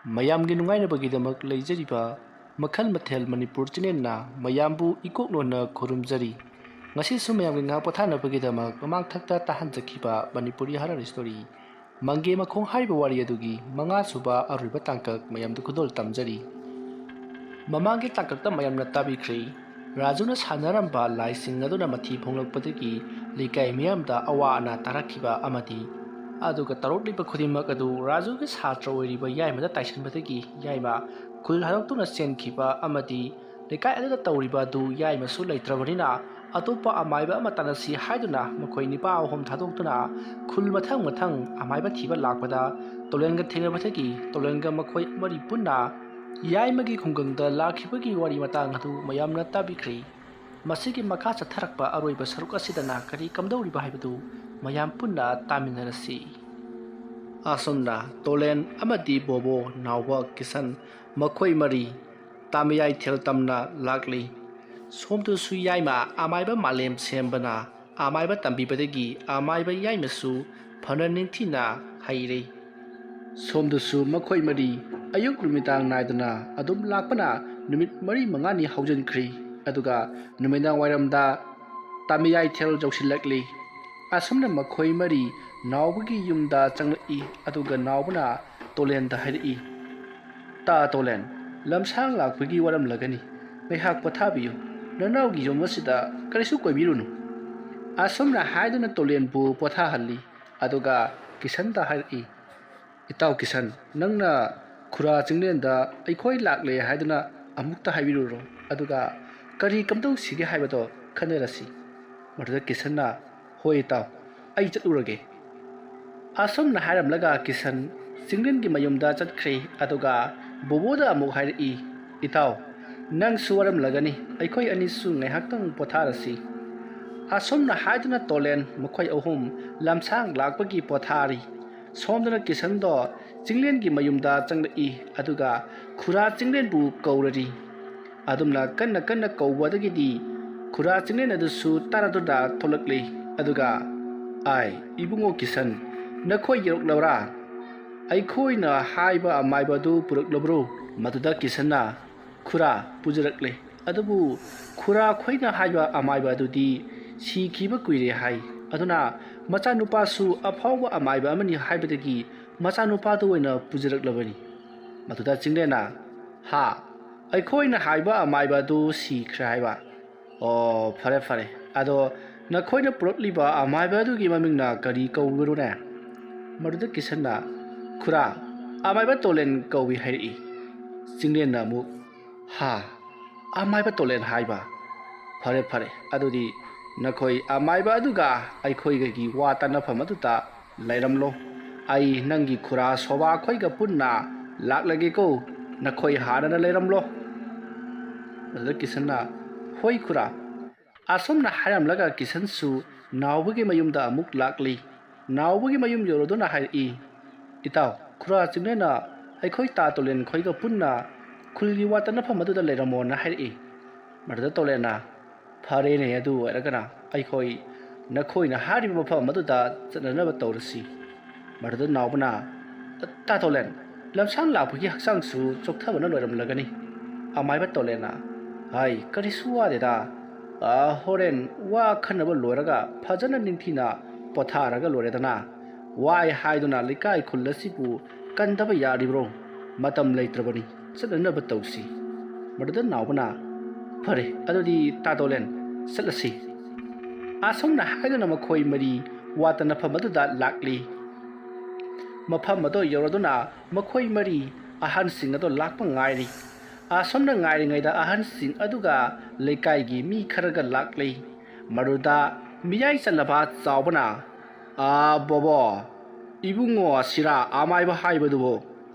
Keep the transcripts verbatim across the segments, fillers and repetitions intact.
ꯃꯌꯥꯝꯒꯤ ꯅꯨꯡꯉꯥꯏꯅꯕꯒꯤꯗꯃꯛ ꯂꯩꯖꯔꯤꯕ ꯃꯈꯜ ꯃꯊꯦꯜ ꯃꯅꯤꯄꯨꯔ ꯆꯦꯅꯦꯜꯅ ꯃꯌꯥꯝꯕꯨ ꯏꯀꯣꯛ ꯅꯣꯟꯅ ꯈꯨꯔꯨꯝꯖꯔꯤ꯫ ꯉꯁꯤꯁꯨ ꯃꯌꯥꯝꯒꯤ ꯉꯥꯏꯍꯥꯛ ꯄꯣꯊꯥꯅꯕꯒꯤꯗꯃꯛ ꯃꯃꯥꯡꯊꯛꯇ ꯇꯥꯍꯟꯖꯈꯤꯕ ꯃꯅꯤꯄꯨꯔꯤ ꯍꯔꯔ ꯁ꯭ꯇꯣꯔꯤ ꯃꯪꯒꯦ ꯃꯈꯣꯡ ꯍꯥꯏꯔꯤꯕ ꯋꯥꯔꯤ ꯑꯗꯨꯒꯤ ꯃꯉꯥꯁꯨꯕ ꯑꯔꯣꯏꯕ ꯇꯥꯡꯀꯛ ꯃꯌꯥꯝꯗ ꯈꯨꯗꯣꯜ ꯇꯝꯖꯔꯤ꯫ ꯃꯃꯥꯡꯒꯤ ꯇꯥꯡꯀꯛꯇ ꯃꯌꯥꯝꯅ ꯇꯥꯕꯤꯈ꯭ꯔꯦ, ꯔꯥꯖꯨꯅ ꯁꯥꯟꯅꯔꯝꯕ ꯂꯥꯏꯁꯤꯡ ꯑꯗꯨꯅ ꯃꯊꯤ ꯐꯣꯡꯂꯛꯄꯗꯒꯤ ꯂꯩꯀꯥꯏ ꯃꯤꯌꯥꯝꯗ ꯑꯋꯥ ꯑꯅꯥ ꯇꯥꯔꯛꯈꯤꯕ ꯑꯃꯗꯤ ꯑꯗꯨꯒ ꯇꯧꯔꯛꯂꯤꯕ ꯈꯨꯗꯤꯡꯃꯛ ꯑꯗꯨ ꯔꯥꯖꯨꯒꯤ ꯁꯥꯇ꯭ꯔ ꯑꯣꯏꯔꯤꯕ ꯌꯥꯏꯃꯗ ꯇꯥꯏꯁꯟꯕꯗꯒꯤ ꯌꯥꯏꯃ ꯈꯨꯜ ꯍꯥꯗꯣꯛꯇꯨꯅ ꯆꯦꯟꯈꯤꯕ ꯑꯃꯗꯤ ꯂꯩꯀꯥꯏ ꯑꯗꯨꯗ ꯇꯧꯔꯤꯕ ꯑꯗꯨ ꯌꯥꯏꯃꯁꯨ ꯂꯩꯇ꯭ꯔꯕꯅꯤꯅ ꯑꯇꯣꯞꯄ ꯑꯃꯥꯏꯕ ꯑꯃ ꯇꯥꯟꯅꯁꯤ ꯍꯥꯏꯗꯨꯅ ꯃꯈꯣꯏ ꯅꯤꯄꯥ ꯑꯍꯨꯝ ꯊꯥꯗꯣꯛꯇꯨꯅ ꯈꯨꯜ ꯃꯊꯪ ꯃꯊꯪ ꯑꯃꯥꯏꯕ ꯊꯤꯕ ꯂꯥꯛꯄꯗ ꯇꯣꯂꯦꯟꯒ ꯊꯦꯡꯅꯕꯗꯒꯤ ꯇꯣꯂꯦꯟꯒ ꯃꯈꯣꯏ ꯃꯔꯤ ꯄꯨꯟꯅ ꯌꯥꯏꯃꯒꯤ ꯈꯨꯡꯒꯪꯗ ꯂꯥꯛꯈꯤꯕꯒꯤ ꯋꯥꯔꯤ ꯃꯇꯥꯡ ꯑꯗꯨ ꯃꯌꯥꯝꯅ ꯇꯥꯕꯤꯈ꯭ꯔꯦ꯫ ꯃꯁꯤꯒꯤ ꯃꯈꯥ ꯆꯠꯊꯔꯛꯄ ꯑꯔꯣꯏꯕ ꯁꯔꯨꯛ ꯑꯁꯤꯗꯅ ꯀꯔꯤ ꯀꯝꯗꯧꯔꯤꯕ ꯍꯥꯏꯕꯗꯨ ꯃꯌꯥꯝ ꯄꯨꯟꯅ ꯇꯥꯃꯤꯟꯅꯔꯁꯤ꯫ ꯑꯁꯨꯝꯅ ꯇꯣꯂꯦꯟ ꯑꯃꯗꯤ ꯕꯣꯕꯣ ꯅꯥꯎꯕ ꯀꯤꯁꯟ ꯃꯈꯣꯏ ꯃꯔꯤ ꯇꯥꯃꯤꯌꯥꯏꯊꯦꯜ ꯇꯝꯅ ꯂꯥꯛꯂꯤ꯫ ꯁꯣꯝꯗꯁꯨ ꯌꯥꯏꯃ ꯑꯃꯥꯏꯕ ꯃꯥꯂꯦꯝ ꯁꯦꯝꯕꯅ ꯑꯃꯥꯏꯕ ꯇꯝꯕꯤꯕꯗꯒꯤ ꯑꯃꯥꯏꯕ ꯌꯥꯏꯃꯁꯨ ꯐꯅ ꯅꯤꯡꯊꯤꯅ ꯍꯩꯔꯦ꯫ ꯁꯣꯝꯗꯁꯨ ꯃꯈꯣꯏ ꯃꯔꯤ ꯑꯌꯨꯛ ꯅꯨꯃꯤꯗꯥꯡ ꯅꯥꯏꯗꯅ ꯑꯗꯨꯝ ꯂꯥꯛꯄꯅ ꯅꯨꯃꯤꯠ ꯃꯔꯤ ꯃꯉꯥꯅꯤ ꯍꯧꯖꯤꯟꯈ꯭ꯔꯦ꯫ ꯑꯗꯨꯒ ꯅꯨꯃꯤꯗꯥꯡ ꯋꯥꯏꯔꯝꯗ ꯇꯥꯃꯤꯌꯥꯏꯊꯦꯜ ꯌꯧꯁꯤꯜꯂꯛꯂꯤ꯫ ꯑꯁꯨꯝꯅ ꯃꯈꯣꯏ ꯃꯔꯤ ꯅꯥꯎꯕꯒꯤ ꯌꯨꯝꯗ ꯆꯪꯂꯛꯏ꯫ ꯑꯗꯨꯒ ꯅꯥꯎꯕꯅ ꯇꯣꯂꯦꯟꯗ ꯍꯥꯏꯔꯛꯏ, "ꯇꯥ ꯇꯣꯂꯦꯟ, ꯂꯝꯁꯥꯡ ꯂꯥꯛꯄꯒꯤ ꯋꯥꯔꯝꯂꯒꯅꯤ꯫ ꯉꯥꯏꯍꯥꯛ ꯄꯣꯊꯥꯕꯤꯌꯨ꯫ ꯅꯅꯥꯎꯒꯤ ꯌꯨꯝ ꯑꯁꯤꯗ ꯀꯔꯤꯁꯨ ꯀꯣꯏꯕꯤꯔꯨꯅꯨ"꯫ ꯑꯁꯨꯝꯅ ꯍꯥꯏꯗꯨꯅ ꯇꯣꯂꯦꯟꯕꯨ ꯄꯣꯊꯥꯍꯜꯂꯤ꯫ ꯑꯗꯨꯒ ꯀꯤꯁꯟꯗ ꯍꯥꯏꯔꯛꯏ, "ꯏꯇꯥꯎ ꯀꯤꯁꯟ, ꯅꯪꯅ ꯈꯨꯔꯥ ꯆꯤꯡꯂꯦꯟꯗ ꯑꯩꯈꯣꯏ ꯂꯥꯛꯂꯦ ꯍꯥꯏꯗꯨꯅ ꯑꯃꯨꯛꯇ ꯍꯥꯏꯕꯤꯔꯨꯔꯣ꯫ ꯑꯗꯨꯒ ꯀꯔꯤ ꯀꯝꯗꯧꯁꯤꯒꯦ ꯍꯥꯏꯕꯗꯣ ꯈꯟꯅꯔꯁꯤ"꯫ ꯃꯗꯨꯗ ꯀꯤꯁꯟꯅ, "ꯍꯣꯏ ꯏꯇꯥꯎ, ꯑꯩ ꯆꯠꯂꯨꯔꯒꯦ"꯫ ꯑꯁꯨꯝꯅ ꯍꯥꯏꯔꯝꯂꯒ ꯀꯤꯁꯟ ꯆꯤꯡꯂꯦꯟꯒꯤ ꯃꯌꯨꯝꯗ ꯆꯠꯈ꯭ꯔꯦ꯫ ꯑꯗꯨꯒ ꯕꯣꯕꯣꯗ ꯑꯃꯨꯛ ꯍꯥꯏꯔꯛꯏ, "ꯏꯇꯥꯎ, ꯅꯪꯁꯨ ꯋꯥꯔꯝꯂꯒꯅꯤ, ꯑꯩꯈꯣꯏ ꯑꯅꯤꯁꯨ ꯉꯥꯏꯍꯥꯛꯇꯪ ꯄꯣꯊꯥꯔꯁꯤ"꯫ ꯑꯁꯨꯝꯅ ꯍꯥꯏꯗꯨꯅ ꯇꯣꯂꯦꯟ ꯃꯈꯣꯏ ꯑꯍꯨꯝ ꯂꯝꯁꯥꯡ ꯂꯥꯛꯄꯒꯤ ꯄꯣꯊꯥꯔꯤ꯫ ꯁꯣꯝꯗꯅ ꯀꯤꯁꯟꯗꯣ ꯆꯤꯡꯂꯦꯟꯒꯤ ꯃꯌꯨꯝꯗ ꯆꯪꯂꯛꯏ꯫ ꯑꯗꯨꯒ ꯈꯨꯔꯥ ꯆꯤꯡꯂꯦꯟꯕꯨ ꯀꯧꯔꯔꯤ꯫ ꯑꯗꯨꯝꯅ ꯀꯟꯅ ꯀꯟꯅ ꯀꯧꯕꯗꯒꯤꯗꯤ ꯈꯨꯔꯥ ꯆꯤꯡꯂꯦꯟ ꯑꯗꯨꯁꯨ ꯇꯥꯔꯗꯨꯅ ꯊꯣꯛꯂꯛꯂꯤ꯫ ꯑꯗꯨꯒ, "ꯑꯥꯏ, ꯏꯕꯨꯡꯉꯣ ꯀꯤꯁꯟ, ꯅꯈꯣꯏ ꯌꯧꯔꯛꯂꯕ꯭ꯔꯥ?" ꯑꯩꯈꯣꯏꯅ ꯍꯥꯏꯕ ꯑꯃꯥꯏꯕ ꯑꯗꯨ ꯄꯨꯔꯛꯂꯕ꯭ꯔꯣ?" ꯃꯗꯨꯗ ꯀꯤꯁꯟꯅ, "ꯈꯨꯔꯥ, ꯄꯨꯖꯔꯛꯂꯦ꯫ ꯑꯗꯨꯕꯨ ꯈꯨꯔꯥ, ꯑꯩꯈꯣꯏꯅ ꯍꯥꯏꯕ ꯑꯃꯥꯏꯕ ꯑꯗꯨꯗꯤ ꯁꯤꯈꯤꯕ ꯀꯨꯏꯔꯦ ꯍꯥꯏ꯫ ꯑꯗꯨꯅ ꯃꯆꯥꯅꯨꯄꯥꯁꯨ ꯑꯐꯥꯎꯕ ꯑꯃꯥꯏꯕ ꯑꯃꯅꯤ ꯍꯥꯏꯕꯗꯒꯤ ꯃꯆꯥꯅꯨꯄꯥꯗꯨ ꯑꯣꯏꯅ ꯄꯨꯖꯔꯛꯂꯕꯅꯤ꯫" ꯃꯗꯨꯗ ꯆꯤꯡꯂꯦꯟꯅ, "ꯍꯥ, ꯑꯩꯈꯣꯏꯅ ꯍꯥꯏꯕ ꯑꯃꯥꯏꯕ ꯑꯗꯨ ꯁꯤꯈ꯭ꯔꯦ ꯍꯥꯏꯕ? ꯑꯣ, ꯐꯔꯦ, ꯐꯔꯦ꯫ ꯑꯗꯣ ꯅꯈꯣꯏꯅ ꯄꯨꯔꯛꯂꯤꯕ ꯑꯃꯥꯏꯕ ꯑꯗꯨꯒꯤ ꯃꯃꯤꯡꯅ ꯀꯔꯤ ꯀꯧꯕꯅꯣꯅꯦ?" ꯃꯗꯨꯗ ꯀꯤꯁꯟꯅ, "ꯈꯨꯔꯥ, ꯑꯃꯥꯏꯕ ꯇꯣꯂꯦꯟ ꯀꯧꯏ ꯍꯥꯏꯔꯛꯏ꯫" ꯆꯤꯡꯂꯦꯟꯅ ꯑꯃꯨꯛ, "ꯍꯥ, ꯑꯃꯥꯏꯕ ꯇꯣꯂꯦꯟ ꯍꯥꯏꯕ? ꯐꯔꯦ, ꯐꯔꯦ꯫ ꯑꯗꯨꯗꯤ ꯅꯈꯣꯏ ꯑꯃꯥꯏꯕ ꯑꯗꯨꯒ ꯑꯩꯈꯣꯏꯒꯒꯤ ꯋꯥ ꯇꯥꯟꯅꯐꯝ ꯑꯗꯨꯗ ꯂꯩꯔꯝꯂꯣ꯫ ꯑꯩ ꯅꯪꯒꯤ ꯈꯨꯔꯥ ꯁꯣꯕꯥ ꯈꯣꯏꯒ ꯄꯨꯟꯅ ꯂꯥꯛꯂꯒꯦꯀꯣ꯫ ꯅꯈꯣꯏ ꯍꯥꯟꯅꯅ ꯂꯩꯔꯝꯂꯣ꯫" ꯑꯗꯨꯗ ꯀꯤꯁꯟꯅ, "ꯍꯣꯏ ꯈꯨꯔꯥ꯫" ꯑꯁꯨꯝꯅ ꯍꯥꯏꯔꯝꯂꯒ ꯀꯤꯁꯟꯁꯨ ꯅꯥꯎꯕꯒꯤ ꯃꯌꯨꯝꯗ ꯑꯃꯨꯛ ꯂꯥꯛꯂꯤ꯫ ꯅꯥꯎꯕꯒꯤ ꯃꯌꯨꯝ ꯌꯧꯔꯗꯨꯅ ꯍꯥꯏꯔꯛꯏ, "ꯏꯇꯥꯎ, ꯈꯨꯔꯥ ꯆꯤꯡꯂꯦꯟꯅ ꯑꯩꯈꯣꯏ ꯇꯥ ꯇꯣꯂꯦꯟ ꯈꯣꯏꯒ ꯄꯨꯟꯅ ꯈꯨꯜꯒꯤ ꯋꯥ ꯇꯥꯟꯅꯐꯝ ꯑꯗꯨꯗ ꯂꯩꯔꯝꯃꯣꯅ ꯍꯥꯏꯔꯛꯏ꯫" ꯃꯗꯨꯗ ꯇꯣꯂꯦꯟꯅ, "ꯐꯔꯦꯅꯦ, ꯑꯗꯨ ꯑꯣꯏꯔꯒꯅ ꯑꯩꯈꯣꯏ ꯅꯈꯣꯏꯅ ꯍꯥꯏꯔꯤꯕ ꯃꯐꯝ ꯑꯗꯨꯗ ꯆꯠꯅꯅꯕ ꯇꯧꯔꯁꯤ꯫" ꯃꯗꯨꯗ ꯅꯥꯎꯕꯅ, "ꯇꯥ ꯇꯣꯂꯦꯟ, ꯂꯝꯁꯥꯡ ꯂꯥꯛꯄꯒꯤ ꯍꯛꯆꯥꯡꯁꯨ ꯆꯣꯛꯊꯕꯅ ꯂꯣꯏꯔꯝꯂꯒꯅꯤ꯫" ꯑꯃꯥꯏꯕ ꯇꯣꯂꯦꯟꯅ, "ꯍꯥꯏ, ꯀꯔꯤꯁꯨ ꯋꯥꯗꯦꯗ꯫ ꯑ, ꯍꯣꯔꯦꯟ ꯋꯥ ꯈꯟꯅꯕ ꯂꯣꯏꯔꯒ ꯐꯖꯅ ꯅꯤꯡꯊꯤꯅ ꯄꯣꯊꯥꯔꯒ ꯂꯣꯏꯔꯦꯗꯅ꯫ ꯋꯥꯏ ꯍꯥꯏꯗꯨꯅ ꯂꯩꯀꯥꯏ ꯈꯨꯜ ꯑꯁꯤꯕꯨ ꯀꯟꯗꯕ ꯌꯥꯔꯤꯕ꯭ꯔꯣ? ꯃꯇꯝ ꯂꯩꯇ꯭ꯔꯕꯅꯤ, ꯆꯠꯅꯅꯕ ꯇꯧꯁꯤ꯫" ꯃꯗꯨꯗ ꯅꯥꯎꯕꯅ, "ꯐꯔꯦ, ꯑꯗꯨꯗꯤ ꯇꯥ ꯇꯣꯂꯦꯟ, ꯆꯠꯂꯁꯤ꯫" ꯑꯁꯨꯝꯅ ꯍꯥꯏꯗꯨꯅ ꯃꯈꯣꯏ ꯃꯔꯤ ꯋꯥ ꯇꯥꯟꯅꯐꯝ ꯑꯗꯨꯗ ꯂꯥꯛꯂꯤ꯫ ꯃꯐꯝ ꯑꯗꯨ ꯌꯧꯔꯗꯨꯅ ꯃꯈꯣꯏ ꯃꯔꯤ ꯑꯍꯟꯁꯤꯡ ꯑꯗꯨ ꯂꯥꯛꯄ ꯉꯥꯏꯔꯤ꯫ ꯑꯁꯨꯝꯅ ꯉꯥꯏꯔꯤꯉꯩꯗ ꯑꯍꯟꯁꯤꯡ ꯑꯗꯨꯒ ꯂꯩꯀꯥꯏꯒꯤ ꯃꯤ ꯈꯔꯒ ꯂꯥꯛꯂꯤ꯫ ꯃꯗꯨꯗ ꯃꯤꯌꯥꯏ ꯆꯜꯂꯕ ꯆꯥꯎꯕꯅ, "ꯑꯥ, ꯕꯣꯕꯣ, ꯏꯕꯨꯡꯉꯣ ꯑꯁꯤꯔꯥ ꯑꯃꯥꯏꯕ ꯍꯥꯏꯕꯗꯨꯕꯨ?"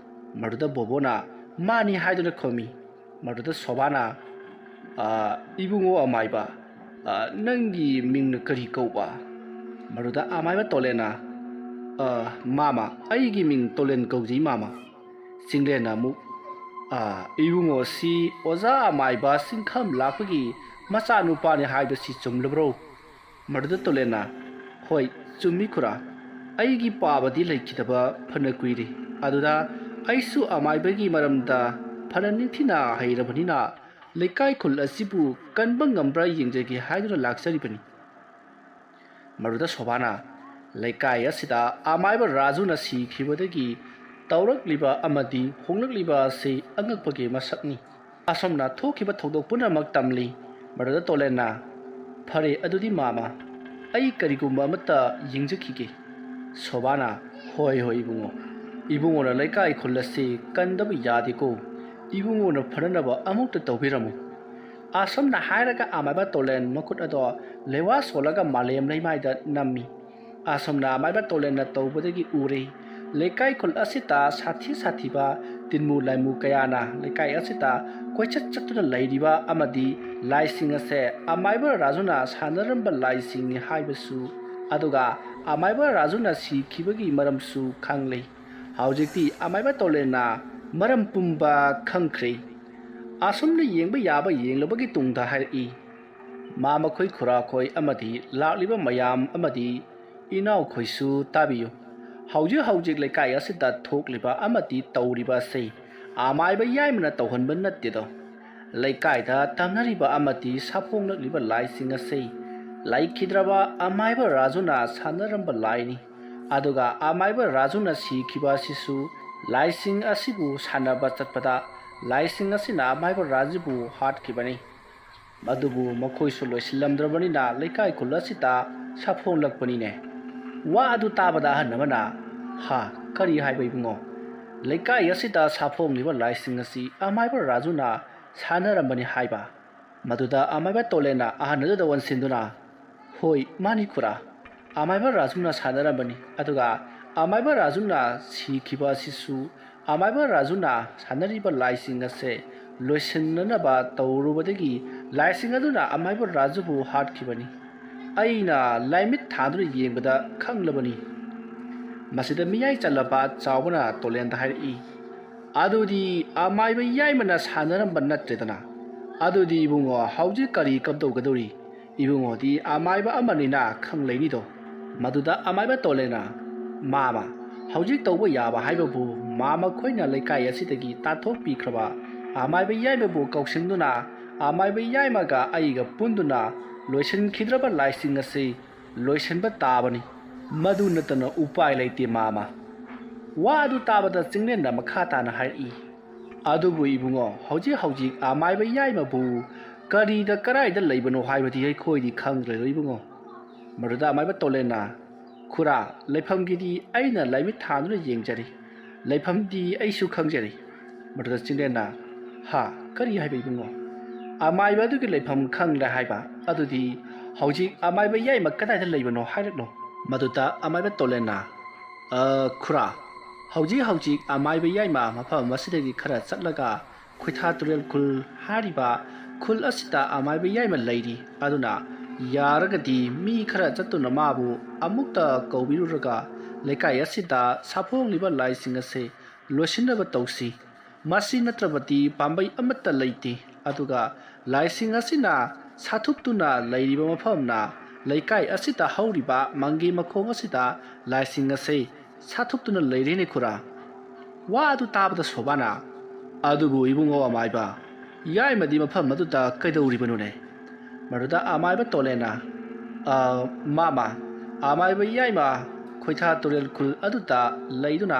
ꯃꯗꯨꯗ ꯕꯣꯕꯣꯅ, "ꯃꯥꯅꯤ" ꯍꯥꯏꯗꯨꯅ ꯈꯨꯝꯃꯤ꯫ ꯃꯗꯨꯗ ꯁꯣꯕꯥꯅ, "ꯑꯥ, ꯏꯕꯨꯡꯉꯣ ꯑꯃꯥꯏꯕ, ꯑꯥ, ꯅꯪꯒꯤ ꯃꯤꯡꯅ ꯀꯔꯤ ꯀꯧꯕ?" ꯃꯗꯨꯗ ꯑꯃꯥꯏꯕ ꯇꯣꯂꯦꯟꯅ, "ꯑꯥ, ꯃꯥꯃ, ꯑꯩꯒꯤ ꯃꯤꯡ ꯇꯣꯂꯦꯟ ꯀꯧꯖꯩ, ꯃꯥꯃ꯫" ꯆꯤꯡꯂꯦꯟꯅ ꯑꯃꯨꯛ, "ꯑꯥ, ꯏꯕꯨꯡꯉꯣ, ꯁꯤ ꯑꯣꯖꯥ ꯑꯃꯥꯏꯕ ꯆꯤꯡꯈꯝ ꯂꯥꯛꯄꯒꯤ ꯃꯆꯥꯅꯨꯄꯥꯅꯤ ꯍꯥꯏꯕꯁꯤ ꯆꯨꯝꯂꯕ꯭ꯔꯣ?" ꯃꯗꯨꯗ ꯇꯣꯂꯦꯟꯅ, "ꯍꯣꯏ, ꯆꯨꯝꯃꯤ ꯈꯨꯔꯥ꯫ ꯑꯩꯒꯤ ꯄꯥꯕꯗꯤ ꯂꯩꯈꯤꯗꯕ ꯐꯅ ꯀꯨꯏꯔꯦ꯫ ꯑꯗꯨꯗ ꯑꯩꯁꯨ ꯑꯃꯥꯏꯕꯒꯤ ꯃꯔꯝꯗ ꯐꯅ ꯅꯤꯡꯊꯤꯅ ꯍꯩꯔꯕꯅꯤꯅ, ꯂꯩꯀꯥꯏ ꯈꯨꯜ ꯑꯁꯤꯕꯨ ꯀꯟꯕ ꯉꯝꯕ꯭ꯔꯥ ꯌꯦꯡꯖꯒꯦ ꯍꯥꯏꯗꯨꯅ ꯂꯥꯛꯆꯔꯤꯕꯅꯤ꯫ ꯃꯗꯨꯗ ꯁꯣꯚꯥꯅ, "ꯂꯩꯀꯥꯏ ꯑꯁꯤꯗ ꯑꯃꯥꯏꯕ ꯔꯥꯖꯨꯅ ꯁꯤꯈꯤꯕꯗꯒꯤ ꯇꯧꯔꯛꯂꯤꯕ ꯑꯃꯗꯤ ꯍꯣꯡꯂꯛꯂꯤꯕ ꯑꯁꯤ ꯑꯉꯛꯄꯒꯤ ꯃꯁꯛꯅꯤ꯫ ꯑꯁꯣꯝꯅ ꯊꯣꯛꯈꯤꯕ ꯊꯧꯗꯣꯛ ꯄꯨꯝꯅꯃꯛ ꯇꯝꯂꯤ꯫" ꯃꯗꯨꯗ ꯇꯣꯂꯦꯟꯅ, "ꯐꯔꯦ, ꯑꯗꯨꯗꯤ ꯃꯥꯃ, ꯑꯩ ꯀꯔꯤꯒꯨꯝꯕ ꯑꯃꯠꯇ ꯌꯦꯡꯖꯈꯤꯒꯦ꯫" ꯁꯣꯚꯥꯅ, "ꯍꯣꯏ, ꯍꯣꯏ, ꯏꯕꯨꯡꯉꯣ꯫ ꯏꯕꯨꯡꯉꯣꯅ ꯂꯩꯀꯥꯏ ꯈꯨꯜ ꯑꯁꯤ ꯀꯟꯗꯕ ꯌꯥꯗꯦꯀꯣ꯫ ꯏꯕꯨꯡꯉꯣꯅ ꯐꯅꯅꯕ ꯑꯃꯨꯛꯇ ꯇꯧꯕꯤꯔꯝꯃꯨ꯫" ꯑꯁꯨꯝꯅ ꯍꯥꯏꯔꯒ ꯑꯃꯥꯏꯕ ꯇꯣꯂꯦꯟ ꯃꯈꯨꯠ ꯑꯗꯣ ꯂꯩꯋꯥ ꯁꯣꯜꯂꯒ ꯃꯥꯂꯦꯝ ꯂꯩꯃꯥꯏꯗ ꯅꯝꯃꯤ꯫ ꯑꯁꯨꯝꯅ ꯑꯃꯥꯏꯕ ꯇꯣꯂꯦꯟꯅ ꯇꯧꯕꯗꯒꯤ ꯎꯔꯦ, ꯂꯩꯀꯥꯏ ꯈꯨꯜ ꯑꯁꯤꯗ ꯁꯥꯊꯤ ꯁꯥꯊꯤꯕ ꯇꯤꯟꯃꯨ ꯂꯥꯏꯃꯨ ꯀꯌꯥꯅ ꯂꯩꯀꯥꯏ ꯑꯁꯤꯗ ꯀꯣꯏꯆꯠ ꯆꯠꯇꯨꯅ ꯂꯩꯔꯤꯕ ꯑꯃꯗꯤ ꯂꯥꯏꯁꯤꯡ ꯑꯁꯦ ꯑꯃꯥꯏꯕ ꯔꯥꯖꯨꯅ ꯁꯥꯟꯅꯔꯝꯕ ꯂꯥꯏꯁꯤꯡꯅꯤ ꯍꯥꯏꯕꯁꯨ, ꯑꯗꯨꯒ ꯑꯃꯥꯏꯕ ꯔꯥꯖꯨꯅ ꯁꯤꯈꯤꯕꯒꯤ ꯃꯔꯝꯁꯨ ꯈꯪꯂꯦ꯫ ꯍꯧꯖꯤꯛꯇꯤ ꯑꯃꯥꯏꯕ ꯇꯣꯂꯦꯟꯅ ꯃꯔꯝ ꯄꯨꯝꯕ ꯈꯪꯈ꯭ꯔꯦ꯫ ꯑꯁꯨꯝꯅ ꯌꯦꯡꯕ ꯌꯥꯕ ꯌꯦꯡꯂꯕꯒꯤ ꯇꯨꯡꯗ ꯍꯥꯏꯔꯛꯏ, ꯃꯥ ꯃꯈꯣꯏ ꯈꯨꯔꯥꯈꯣꯏ ꯑꯃꯗꯤ ꯂꯥꯛꯂꯤꯕ ꯃꯌꯥꯝ ꯑꯃꯗꯤ ꯏꯅꯥꯎꯈꯣꯏꯁꯨ ꯇꯥꯕꯤꯌꯨ꯫ ꯍꯧꯖꯤꯛ ꯍꯧꯖꯤꯛ ꯂꯩꯀꯥꯏ ꯑꯁꯤꯗ ꯊꯣꯛꯂꯤꯕ ꯑꯃꯗꯤ ꯇꯧꯔꯤꯕ ꯑꯁꯤ ꯑꯃꯥꯏꯕ ꯌꯥꯏꯃꯅ ꯇꯧꯍꯟꯕ ꯅꯠꯇꯦꯗꯣ꯫ ꯂꯩꯀꯥꯏꯗ ꯇꯝꯅꯔꯤꯕ ꯑꯃꯗꯤ ꯁꯥꯐꯣꯡꯂꯛꯂꯤꯕ ꯂꯥꯏꯁꯤꯡ ꯑꯁꯤ ꯂꯩꯈꯤꯗ꯭ꯔꯕ ꯑꯃꯥꯏꯕ ꯔꯥꯖꯨꯅ ꯁꯥꯟꯅꯔꯝꯕ ꯂꯥꯏꯅꯤ꯫ ꯑꯗꯨꯒ ꯑꯃꯥꯏꯕ ꯔꯥꯖꯨꯅ ꯁꯤꯈꯤꯕ ꯑꯁꯤꯁꯨ ꯂꯥꯏꯁꯤꯡ ꯑꯁꯤꯕꯨ ꯁꯥꯟꯅꯕ ꯆꯠꯄꯗ ꯂꯥꯏꯁꯤꯡ ꯑꯁꯤꯅ ꯑꯃꯥꯏꯕ ꯔꯥꯖꯨꯕꯨ ꯍꯥꯠꯈꯤꯕꯅꯤ꯫ ꯑꯗꯨꯕꯨ ꯃꯈꯣꯏꯁꯨ ꯂꯣꯏꯁꯤꯜꯂꯝꯗ꯭ꯔꯕꯅꯤꯅ ꯂꯩꯀꯥꯏ ꯈꯨꯜ ꯑꯁꯤꯗ ꯁꯥꯐꯣꯡꯂꯛꯄꯅꯤꯅꯦ꯫ ꯋꯥ ꯑꯗꯨ ꯇꯥꯕꯗ ꯑꯍꯜ ꯑꯃꯅ, "ꯍꯥ, ꯀꯔꯤ ꯍꯥꯏꯕ ꯏꯕꯨꯡꯉꯣ? ꯂꯩꯀꯥꯏ ꯑꯁꯤꯗ ꯁꯥꯐꯣꯡꯂꯤꯕ ꯂꯥꯏꯁꯤꯡ ꯑꯁꯤ ꯑꯃꯥꯏꯕ ꯔꯥꯖꯨꯅ ꯁꯥꯟꯅꯔꯝꯕꯅꯤ ꯍꯥꯏꯕ?" ꯃꯗꯨꯗ ꯑꯃꯥꯏꯕ ꯇꯣꯂꯦꯟꯅ ꯑꯍꯜ ꯑꯗꯨꯗ ꯑꯣꯟꯁꯤꯟꯗꯨꯅ, "ꯍꯣꯏ, ꯃꯥꯅꯤ ꯈꯨꯔꯥ, ꯑꯃꯥꯏꯕ ꯔꯥꯖꯨꯅ ꯁꯥꯟꯅꯔꯝꯕꯅꯤ, ꯑꯗꯨꯒ ꯑꯃꯥꯏꯕ ꯔꯥꯖꯨꯅ ꯁꯤꯈꯤꯕ ꯑꯁꯤꯁꯨ ꯑꯃꯥꯏꯕ ꯔꯥꯖꯨꯅ ꯁꯥꯟꯅꯔꯤꯕ ꯂꯥꯏꯁꯤꯡ ꯑꯁꯦ ꯂꯣꯏꯁꯤꯟꯅꯅꯕ ꯇꯧꯔꯨꯕꯗꯒꯤ ꯂꯥꯏꯁꯤꯡ ꯑꯗꯨꯅ ꯑꯃꯥꯏꯕ ꯔꯥꯖꯨꯕꯨ ꯍꯥꯠꯈꯤꯕꯅꯤ꯫ ꯑꯩꯅ ꯂꯥꯏꯃꯤꯠ ꯊꯥꯗꯨꯅ ꯌꯦꯡꯕꯗ ꯈꯪꯂꯕꯅꯤ꯫" ꯃꯁꯤꯗ ꯃꯤꯌꯥꯏ ꯆꯜꯂꯕ ꯆꯥꯎꯕꯅ ꯇꯣꯂꯦꯟꯗ ꯍꯥꯏꯔꯛꯏ, "ꯑꯗꯨꯗꯤ ꯑꯃꯥꯏꯕ ꯌꯥꯏꯃꯅ ꯁꯥꯟꯅꯔꯝꯕ ꯅꯠꯇ꯭ꯔꯦꯗꯅ꯫ ꯑꯗꯨꯗꯤ ꯏꯕꯨꯡꯉꯣ, ꯍꯧꯖꯤꯛ ꯀꯔꯤ ꯀꯝꯗꯧꯒꯗꯧꯔꯤ? ꯏꯕꯨꯡꯉꯣꯗꯤ ꯑꯃꯥꯏꯕ ꯑꯃꯅꯤꯅ ꯈꯪꯂꯩꯅꯤꯗꯣ꯫" ꯃꯗꯨꯗ ꯑꯃꯥꯏꯕ ꯇꯣꯂꯦꯟꯅ, ꯃꯥꯃ, ꯍꯧꯖꯤꯛ ꯇꯧꯕ ꯌꯥꯕ ꯍꯥꯏꯕꯕꯨ ꯃꯥꯃ ꯈꯣꯏꯅ ꯂꯩꯀꯥꯏ ꯑꯁꯤꯗꯒꯤ ꯇꯥꯟꯊꯣꯛꯄꯤꯈ꯭ꯔꯕ ꯑꯃꯥꯏꯕ ꯌꯥꯏꯃꯕꯨ ꯀꯧꯁꯤꯟꯗꯨꯅ ꯑꯃꯥꯏꯕ ꯌꯥꯏꯃꯒ ꯑꯩꯒ ꯄꯨꯟꯗꯨꯅ ꯂꯣꯏꯁꯤꯟꯈꯤꯗ꯭ꯔꯕ ꯂꯥꯏꯁꯤꯡ ꯑꯁꯤ ꯂꯣꯏꯁꯤꯟꯕ ꯇꯥꯕꯅꯤ꯫ ꯃꯗꯨ ꯅꯠꯇꯅ ꯎꯄꯥꯏ ꯂꯩꯇꯦ ꯃꯥꯃ꯫ ꯋꯥ ꯑꯗꯨ ꯇꯥꯕꯗ ꯆꯤꯡꯂꯦꯟꯅ ꯃꯈꯥ ꯇꯥꯅ ꯍꯥꯏꯔꯛꯏ, "ꯑꯗꯨꯕꯨ ꯏꯕꯨꯡꯉꯣ, ꯍꯧꯖꯤꯛ ꯍꯧꯖꯤꯛ ꯑꯃꯥꯏꯕ ꯌꯥꯏꯃꯕꯨ ꯀꯔꯤꯗ ꯀꯔꯥꯏꯗ ꯂꯩꯕꯅꯣ ꯍꯥꯏꯕꯗꯤ ꯑꯩꯈꯣꯏꯗꯤ ꯈꯪꯗ꯭ꯔꯦꯗꯣ ꯏꯕꯨꯡꯉꯣ꯫" ꯃꯗꯨꯗ ꯑꯃꯥꯏꯕ ꯇꯣꯂꯦꯟꯅ, "ꯈꯨꯔꯥ, ꯂꯩꯐꯝꯒꯤꯗꯤ ꯑꯩꯅ ꯂꯥꯏꯃꯤꯠ ꯊꯥꯗꯨꯅ ꯌꯦꯡꯖꯔꯤ, ꯂꯩꯐꯝꯗꯤ ꯑꯩꯁꯨ ꯈꯪꯖꯔꯤ꯫" ꯃꯗꯨꯗ ꯆꯤꯡꯂꯦꯟꯅ, "ꯍꯥ, ꯀꯔꯤ ꯍꯥꯏꯕ ꯏꯕꯨꯡꯉꯣ? ꯑꯃꯥꯏꯕ ꯑꯗꯨꯒꯤ ꯂꯩꯐꯝ ꯈꯪꯂꯦ ꯍꯥꯏꯕ? ꯑꯗꯨꯗꯤ ꯍꯧꯖꯤꯛ ꯑꯃꯥꯏꯕ ꯌꯥꯏꯃ ꯀꯗꯥꯏꯗ ꯂꯩꯕꯅꯣ ꯍꯥꯏꯔꯛꯂꯣ꯫" ꯃꯗꯨꯗ ꯑꯃꯥꯏꯕ ꯇꯣꯂꯦꯟꯅ, "ꯑ, ꯈꯨꯔꯥ, ꯍꯧꯖꯤꯛ ꯍꯧꯖꯤꯛ ꯑꯃꯥꯏꯕ ꯌꯥꯏꯃ ꯃꯐꯝ ꯑꯁꯤꯗꯒꯤ ꯈꯔ ꯆꯠꯂꯒ ꯈꯣꯏꯊꯥ ꯇꯨꯔꯦꯜ ꯈꯨꯜ ꯍꯥꯏꯔꯤꯕ ꯈꯨꯜ ꯑꯁꯤꯗ ꯑꯃꯥꯏꯕ ꯌꯥꯏꯃ ꯂꯩꯔꯤ꯫ ꯑꯗꯨꯅ ꯌꯥꯔꯒꯗꯤ ꯃꯤ ꯈꯔ ꯆꯠꯇꯨꯅ ꯃꯥꯕꯨ ꯑꯃꯨꯛꯇ ꯀꯧꯕꯤꯔꯨꯔꯒ ꯂꯩꯀꯥꯏ ꯑꯁꯤꯗ ꯁꯥꯐꯣꯡꯂꯤꯕ ꯂꯥꯏꯁꯤꯡ ꯑꯁꯦ ꯂꯣꯏꯁꯤꯟꯅꯕ ꯇꯧꯁꯤ꯫ ꯃꯁꯤ ꯅꯠꯇ꯭ꯔꯕꯗꯤ ꯄꯥꯝꯕꯩ ꯑꯃꯠꯇ ꯂꯩꯇꯦ꯫ ꯑꯗꯨꯒ ꯂꯥꯏꯁꯤꯡ ꯑꯁꯤꯅ ꯁꯥꯊꯨꯞꯇꯨꯅ ꯂꯩꯔꯤꯕ ꯃꯐꯝꯅ ꯂꯩꯀꯥꯏ ꯑꯁꯤꯗ ꯍꯧꯔꯤꯕ ꯃꯪꯒꯤ ꯃꯈꯣꯡ ꯑꯁꯤꯗ ꯂꯥꯏꯁꯤꯡ ꯑꯁꯦ ꯁꯥꯊꯨꯞꯇꯨꯅ ꯂꯩꯔꯦꯅꯦ ꯈꯨꯔꯥ꯫" ꯋꯥ ꯑꯗꯨ ꯇꯥꯕꯗ ꯁꯣꯕꯥꯅ, "ꯑꯗꯨꯕꯨ ꯏꯕꯨꯡꯉꯣ ꯑꯃꯥꯏꯕ, ꯌꯥꯏꯃꯗꯤ ꯃꯐꯝ ꯑꯗꯨꯗ ꯀꯩꯗꯧꯔꯤꯕꯅꯣꯅꯦ?" ꯃꯗꯨꯗ ꯑꯃꯥꯏꯕ ꯇꯣꯂꯦꯟꯅ, "ꯑ, ꯃꯥꯃ, ꯑꯃꯥꯏꯕ ꯌꯥꯏꯃ ꯈꯣꯏꯊꯥ ꯇꯨꯔꯦꯜ ꯈꯨꯜ ꯑꯗꯨꯗ ꯂꯩꯗꯨꯅ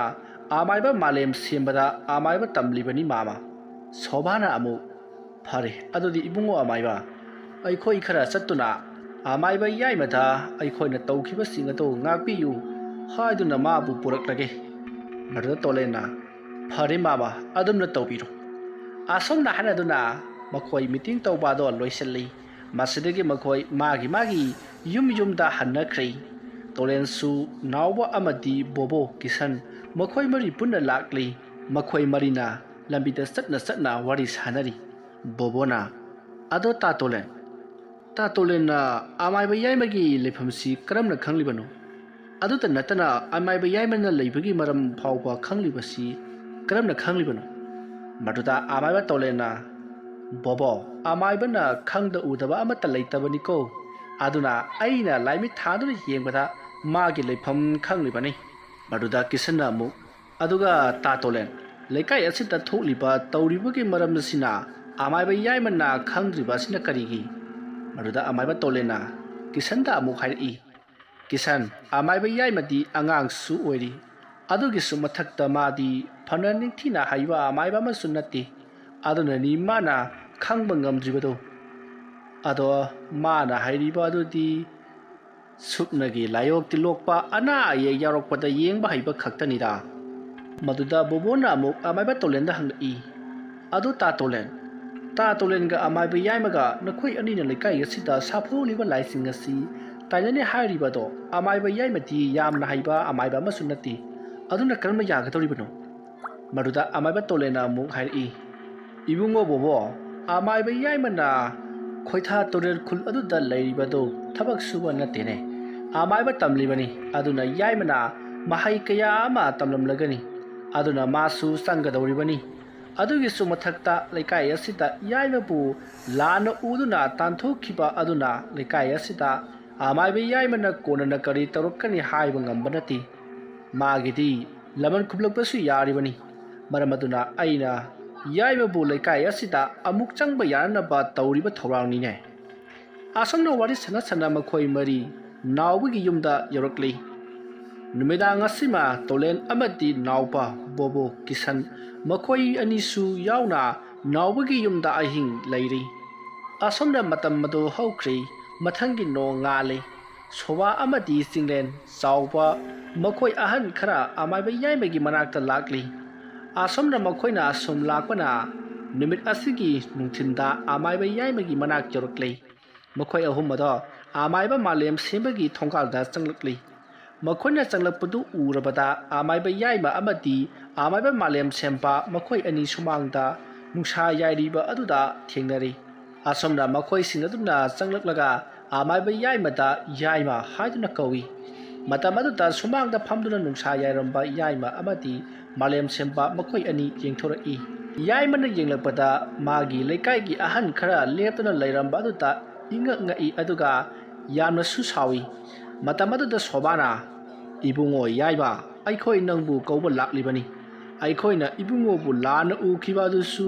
ꯑꯃꯥꯏꯕ ꯃꯥꯂꯦꯝ ꯁꯦꯝꯕꯗ ꯑꯃꯥꯏꯕ ꯇꯝꯂꯤꯕꯅꯤ ꯃꯥꯃ꯫" ꯁꯣꯕꯥꯅ ꯑꯃꯨꯛ, "ꯐꯔꯦ, ꯑꯗꯨꯗꯤ ꯏꯕꯨꯡꯉꯣ ꯑꯃꯥꯏꯕ, ꯑꯩꯈꯣꯏ ꯈꯔ ꯆꯠꯇꯨꯅ ꯑꯃꯥꯏꯕ ꯌꯥꯏꯃꯗ ꯑꯩꯈꯣꯏꯅ ꯇꯧꯈꯤꯕꯁꯤꯡ ꯑꯗꯨ ꯉꯥꯛꯄꯤꯌꯨ ꯍꯥꯏꯗꯨꯅ ꯃꯥꯕꯨ ꯄꯨꯔꯛꯂꯒꯦ꯫" ꯃꯗꯨꯗ ꯇꯣꯂꯦꯟꯅ, "ꯐꯔꯦ ꯃꯥꯃ, ꯑꯗꯨꯝꯅ ꯇꯧꯕꯤꯔꯣ꯫" ꯑꯁꯨꯝꯅ ꯍꯥꯏꯅꯗꯨꯅ ꯃꯈꯣꯏ ꯃꯤꯇꯤꯡ ꯇꯧꯕ ꯑꯗꯣ ꯂꯣꯏꯁꯤꯜꯂꯤ꯫ ꯃꯁꯤꯗꯒꯤ ꯃꯈꯣꯏ ꯃꯥꯒꯤ ꯃꯥꯒꯤ ꯌꯨꯝ ꯌꯨꯝꯗ ꯍꯟꯅꯈ꯭ꯔꯦ꯫ ꯇꯣꯂꯦꯟꯁꯨ ꯅꯥꯎꯕ ꯑꯃꯗꯤ ꯕꯣꯕꯣ ꯀꯤꯁꯟ ꯃꯈꯣꯏ ꯃꯔꯤ ꯄꯨꯟꯅ ꯂꯥꯛꯂꯤ꯫ ꯃꯈꯣꯏ ꯃꯔꯤꯅ ꯂꯝꯕꯤꯗ ꯆꯠꯅ ꯆꯠꯅ ꯋꯥꯔꯤ ꯁꯥꯅꯔꯤ꯫ ꯕꯣꯕꯣꯅ, "ꯑꯗꯣ ꯇꯥ ꯇꯣꯂꯦꯟ, ꯇꯥ ꯇꯣꯂꯦꯟꯅ ꯑꯃꯥꯏꯕ ꯌꯥꯏꯃꯒꯤ ꯂꯩꯐꯝꯁꯤ ꯀꯔꯝꯅ ꯈꯪꯂꯤꯕꯅꯣ? ꯑꯗꯨꯇ ꯅꯠꯇꯅ ꯑꯃꯥꯏꯕ ꯌꯥꯏꯃꯅ ꯂꯩꯕꯒꯤ ꯃꯔꯝ ꯐꯥꯎꯕ ꯈꯪꯂꯤꯕꯁꯤ ꯀꯔꯝꯅ ꯈꯪꯂꯤꯕꯅꯣ?" ꯃꯗꯨꯗ ꯑꯃꯥꯏꯕ ꯇꯣꯂꯦꯟꯅ, "ꯕꯣꯕꯣ, ꯑꯃꯥꯏꯕꯅ ꯈꯪꯗ ꯎꯗꯕ ꯑꯃꯠꯇ ꯂꯩꯇꯕꯅꯤꯀꯣ꯫ ꯑꯗꯨꯅ ꯑꯩꯅ ꯂꯥꯏꯃꯤꯠ ꯊꯥꯗꯨꯅ ꯌꯦꯡꯕꯗ ꯃꯥꯒꯤ ꯂꯩꯐꯝ ꯈꯪꯂꯤꯕꯅꯤ꯫ ꯃꯗꯨꯗ ꯀꯤꯁꯟꯅ ꯑꯃꯨꯛ, "ꯑꯗꯨꯒ ꯇꯥ ꯇꯣꯂꯦꯟ, ꯂꯩꯀꯥꯏ ꯑꯁꯤꯗ ꯊꯣꯛꯂꯤꯕ ꯇꯧꯔꯤꯕꯒꯤ ꯃꯔꯝ ꯑꯁꯤꯅ ꯑꯃꯥꯏꯕ ꯌꯥꯏꯃꯅ ꯈꯪꯗ꯭ꯔꯤꯕ ꯑꯁꯤꯅ ꯀꯔꯤꯒꯤ?" ꯃꯗꯨꯗ ꯑꯃꯥꯏꯕ ꯇꯣꯂꯦꯟꯅ ꯀꯤꯁꯟꯗ ꯑꯃꯨꯛ ꯍꯥꯏꯔꯛꯏ, "ꯀꯤꯁꯟ, ꯑꯃꯥꯏꯕ ꯌꯥꯏꯃꯗꯤ ꯑꯉꯥꯡꯁꯨ ꯑꯣꯏꯔꯤ, ꯑꯗꯨꯒꯤꯁꯨ ꯃꯊꯛꯇ ꯃꯥꯗꯤ ꯐꯅ ꯅꯤꯡꯊꯤꯅ ꯍꯩꯕ ꯑꯃꯥꯏꯕ ꯑꯃꯁꯨ ꯅꯠꯇꯦ, ꯑꯗꯨꯅꯅꯤ ꯃꯥꯅ ꯈꯪꯕ ꯉꯝꯗ꯭ꯔꯤꯕꯗꯨ꯫ ꯑꯗꯣ ꯃꯥꯅ ꯍꯥꯏꯔꯤꯕ ꯑꯗꯨꯗꯤ ꯁꯨꯞꯅꯒꯤ ꯂꯥꯏꯑꯣꯡ ꯇꯤꯜꯂꯣꯛꯄ ꯑꯅꯥ ꯑꯌꯦꯛ ꯌꯥꯎꯔꯛꯄꯗ ꯌꯦꯡꯕ ꯍꯩꯕ ꯈꯛꯇꯅꯤꯗ꯫" ꯃꯗꯨꯗ ꯕꯣꯕꯣꯅ ꯑꯃꯨꯛ ꯑꯃꯥꯏꯕ ꯇꯣꯂꯦꯟꯗ ꯍꯪꯂꯛꯏ, "ꯑꯗꯨ ꯇꯥ ꯇꯣꯂꯦꯟ, ꯇꯥ ꯇꯣꯂꯦꯟꯒ ꯑꯃꯥꯏꯕ ꯌꯥꯏꯃꯒ ꯅꯈꯣꯏ ꯑꯅꯤꯅ ꯂꯩꯀꯥꯏ ꯑꯁꯤꯗ ꯁꯥꯐꯨꯔꯤꯕ ꯂꯥꯏꯁꯤꯡ ꯑꯁꯤ ꯇꯥꯏꯅꯅꯤ ꯍꯥꯏꯔꯤꯕꯗꯣ, ꯑꯃꯥꯏꯕ ꯌꯥꯏꯃꯗꯤ ꯌꯥꯝꯅ ꯍꯩꯕ ꯑꯃꯥꯏꯕ ꯑꯃꯁꯨ ꯅꯠꯇꯦ, ꯑꯗꯨꯅ ꯀꯔꯝꯅ ꯌꯥꯒꯗꯧꯔꯤꯕꯅꯣ?" ꯃꯗꯨꯗ ꯑꯃꯥꯏꯕ ꯇꯣꯂꯦꯟꯅ ꯑꯃꯨꯛ ꯍꯥꯏꯔꯛꯏ, "ꯏꯕꯨꯡꯉꯣ ꯕꯣꯕꯣ, ꯑꯃꯥꯏꯕ ꯌꯥꯏꯃꯅ ꯈꯣꯏꯊꯥ ꯇꯨꯔꯦꯜ ꯈꯨꯜ ꯑꯗꯨꯗ ꯂꯩꯔꯤꯕꯗꯨ ꯊꯕꯛ ꯁꯨꯕ ꯅꯠꯇꯦꯅꯦ, ꯑꯃꯥꯏꯕ ꯇꯝꯂꯤꯕꯅꯤ꯫ ꯑꯗꯨꯅ ꯌꯥꯏꯃꯅ ꯃꯍꯩ ꯀꯌꯥ ꯑꯃ ꯇꯝꯂꯝꯂꯒꯅꯤ, ꯑꯗꯨꯅ ꯃꯥꯁꯨ ꯆꯪꯒꯗꯧꯔꯤꯕꯅꯤ꯫ ꯑꯗꯨꯒꯤꯁꯨ ꯃꯊꯛꯇ ꯂꯩꯀꯥꯏ ꯑꯁꯤꯗ ꯌꯥꯏꯃꯕꯨ ꯂꯥꯟꯅ ꯎꯗꯨꯅ ꯇꯥꯟꯊꯣꯛꯈꯤꯕ ꯑꯗꯨꯅ ꯂꯩꯀꯥꯏ ꯑꯁꯤꯗ ꯑꯃꯥꯏꯕ ꯌꯥꯏꯃꯅ ꯀꯣꯟꯅꯅ ꯀꯔꯤ ꯇꯧꯔꯛꯀꯅꯤ ꯍꯥꯏꯕ ꯉꯝꯕ ꯅꯠꯇꯦ꯫ ꯃꯥꯒꯤꯗꯤ ꯂꯃꯟ ꯈꯨꯝꯂꯛꯄꯁꯨ ꯌꯥꯔꯤꯕꯅꯤ꯫ ꯃꯔꯝ ꯑꯗꯨꯅ ꯑꯩꯅ ꯌꯥꯏꯃꯕꯨ ꯂꯩꯀꯥꯏ ꯑꯁꯤꯗ ꯑꯃꯨꯛ ꯆꯪꯕ ꯌꯥꯅꯅꯕ ꯇꯧꯔꯤꯕ ꯊꯧꯔꯥꯡꯅꯤꯅꯦ꯫" ꯑꯁꯨꯝꯅ ꯋꯥꯔꯤ ꯁꯥꯟꯅ ꯁꯥꯟꯅ ꯃꯈꯣꯏ ꯃꯔꯤ ꯅꯥꯎꯕꯒꯤ ꯌꯨꯝꯗ ꯌꯧꯔꯛꯂꯤ꯫ ꯅꯨꯃꯤꯗꯥꯡ ꯑꯁꯤꯃ ꯇꯣꯂꯦꯟ ꯑꯃꯗꯤ ꯅꯥꯎꯕ ꯕꯣꯕꯣ ꯀꯤꯁꯟ ꯃꯈꯣꯏ ꯑꯅꯤꯁꯨ ꯌꯥꯎꯅ ꯅꯥꯎꯕꯒꯤ ꯌꯨꯝꯗ ꯑꯍꯤꯡ ꯂꯩꯔꯤ꯫ ꯑꯁꯨꯝꯅ ꯃꯇꯝ ꯑꯗꯨ ꯍꯧꯈ꯭ꯔꯤ꯫ ꯃꯊꯪꯒꯤ ꯅꯣꯡ ꯉꯥꯜꯂꯤ꯫ ꯁꯣꯕꯥ ꯑꯃꯗꯤ ꯆꯤꯡꯂꯦꯟ ꯆꯥꯎꯕ ꯃꯈꯣꯏ ꯑꯍꯟ ꯈꯔ ꯑꯃꯥꯏꯕ ꯌꯥꯏꯃꯒꯤ ꯃꯅꯥꯛꯇ ꯂꯥꯛꯂꯤ꯫ ꯑꯁꯨꯝꯅ ꯃꯈꯣꯏꯅ ꯑꯁꯨꯝ ꯂꯥꯛꯄꯅ ꯅꯨꯃꯤꯠ ꯑꯁꯤꯒꯤ ꯅꯨꯡꯊꯤꯟꯗ ꯑꯃꯥꯏꯕ ꯌꯥꯏꯃꯒꯤ ꯃꯅꯥꯛ ꯌꯧꯔꯛꯂꯤ꯫ ꯃꯈꯣꯏ ꯑꯍꯨꯝ ꯑꯗꯣ ꯑꯃꯥꯏꯕ ꯃꯥꯂꯦꯝ ꯁꯦꯝꯕꯒꯤ ꯊꯣꯡꯒꯥꯜꯗ ꯆꯪꯂꯛꯂꯤ꯫ ꯃꯈꯣꯏꯅ ꯆꯪꯂꯛꯄꯗꯨ ꯎꯔꯕꯗ ꯑꯃꯥꯏꯕ ꯌꯥꯏꯃ ꯑꯃꯗꯤ ꯑꯃꯥꯏꯕ ꯃꯥꯂꯦꯝ ꯁꯦꯝꯕ ꯃꯈꯣꯏ ꯑꯅꯤ ꯁꯨꯃꯥꯡꯗ ꯅꯨꯡꯁꯥ ꯌꯥꯏꯔꯤꯕ ꯑꯗꯨꯗ ꯊꯦꯡꯅꯔꯤ꯫ ꯑꯁꯨꯝꯅ ꯃꯈꯣꯏꯁꯤꯡ ꯑꯗꯨꯅ ꯆꯪꯂꯛꯂꯒ ꯑꯃꯥꯏꯕ ꯌꯥꯏꯃꯗ ꯌꯥꯏꯃ ꯍꯥꯏꯗꯨꯅ ꯀꯧꯏ꯫ ꯃꯇꯝ ꯑꯗꯨꯗ ꯁꯨꯃꯥꯡꯗ ꯐꯝꯗꯨꯅ ꯅꯨꯡꯁꯥ ꯌꯥꯏꯔꯝꯕ ꯌꯥꯏꯃ ꯑꯃꯗꯤ ꯃꯥꯂꯦꯝ ꯁꯦꯝꯕ ꯃꯈꯣꯏ ꯑꯅꯤ ꯌꯦꯡꯊꯣꯔꯛꯏ꯫ ꯌꯥꯏꯃꯅ ꯌꯦꯡꯂꯛꯄꯗ ꯃꯥꯒꯤ ꯂꯩꯀꯥꯏꯒꯤ ꯑꯍꯟ ꯈꯔ ꯂꯦꯞꯇꯨꯅ ꯂꯩꯔꯝꯕ ꯑꯗꯨꯗ ꯏꯉꯛ ꯉꯛꯏ, ꯑꯗꯨꯒ ꯌꯥꯝꯅꯁꯨ ꯁꯥꯎꯏ꯫ ꯃꯇꯝ ꯑꯗꯨꯗ ꯁꯣꯕꯥꯅ, "ꯏꯕꯨꯡꯉꯣ ꯌꯥꯏꯃ, ꯑꯩꯈꯣꯏ ꯅꯪꯕꯨ ꯀꯧꯕ ꯂꯥꯛꯂꯤꯕꯅꯤ꯫ ꯑꯩꯈꯣꯏꯅ ꯏꯕꯨꯡꯉꯣꯕꯨ ꯂꯥꯟꯅ ꯎꯈꯤꯕ ꯑꯗꯨꯁꯨ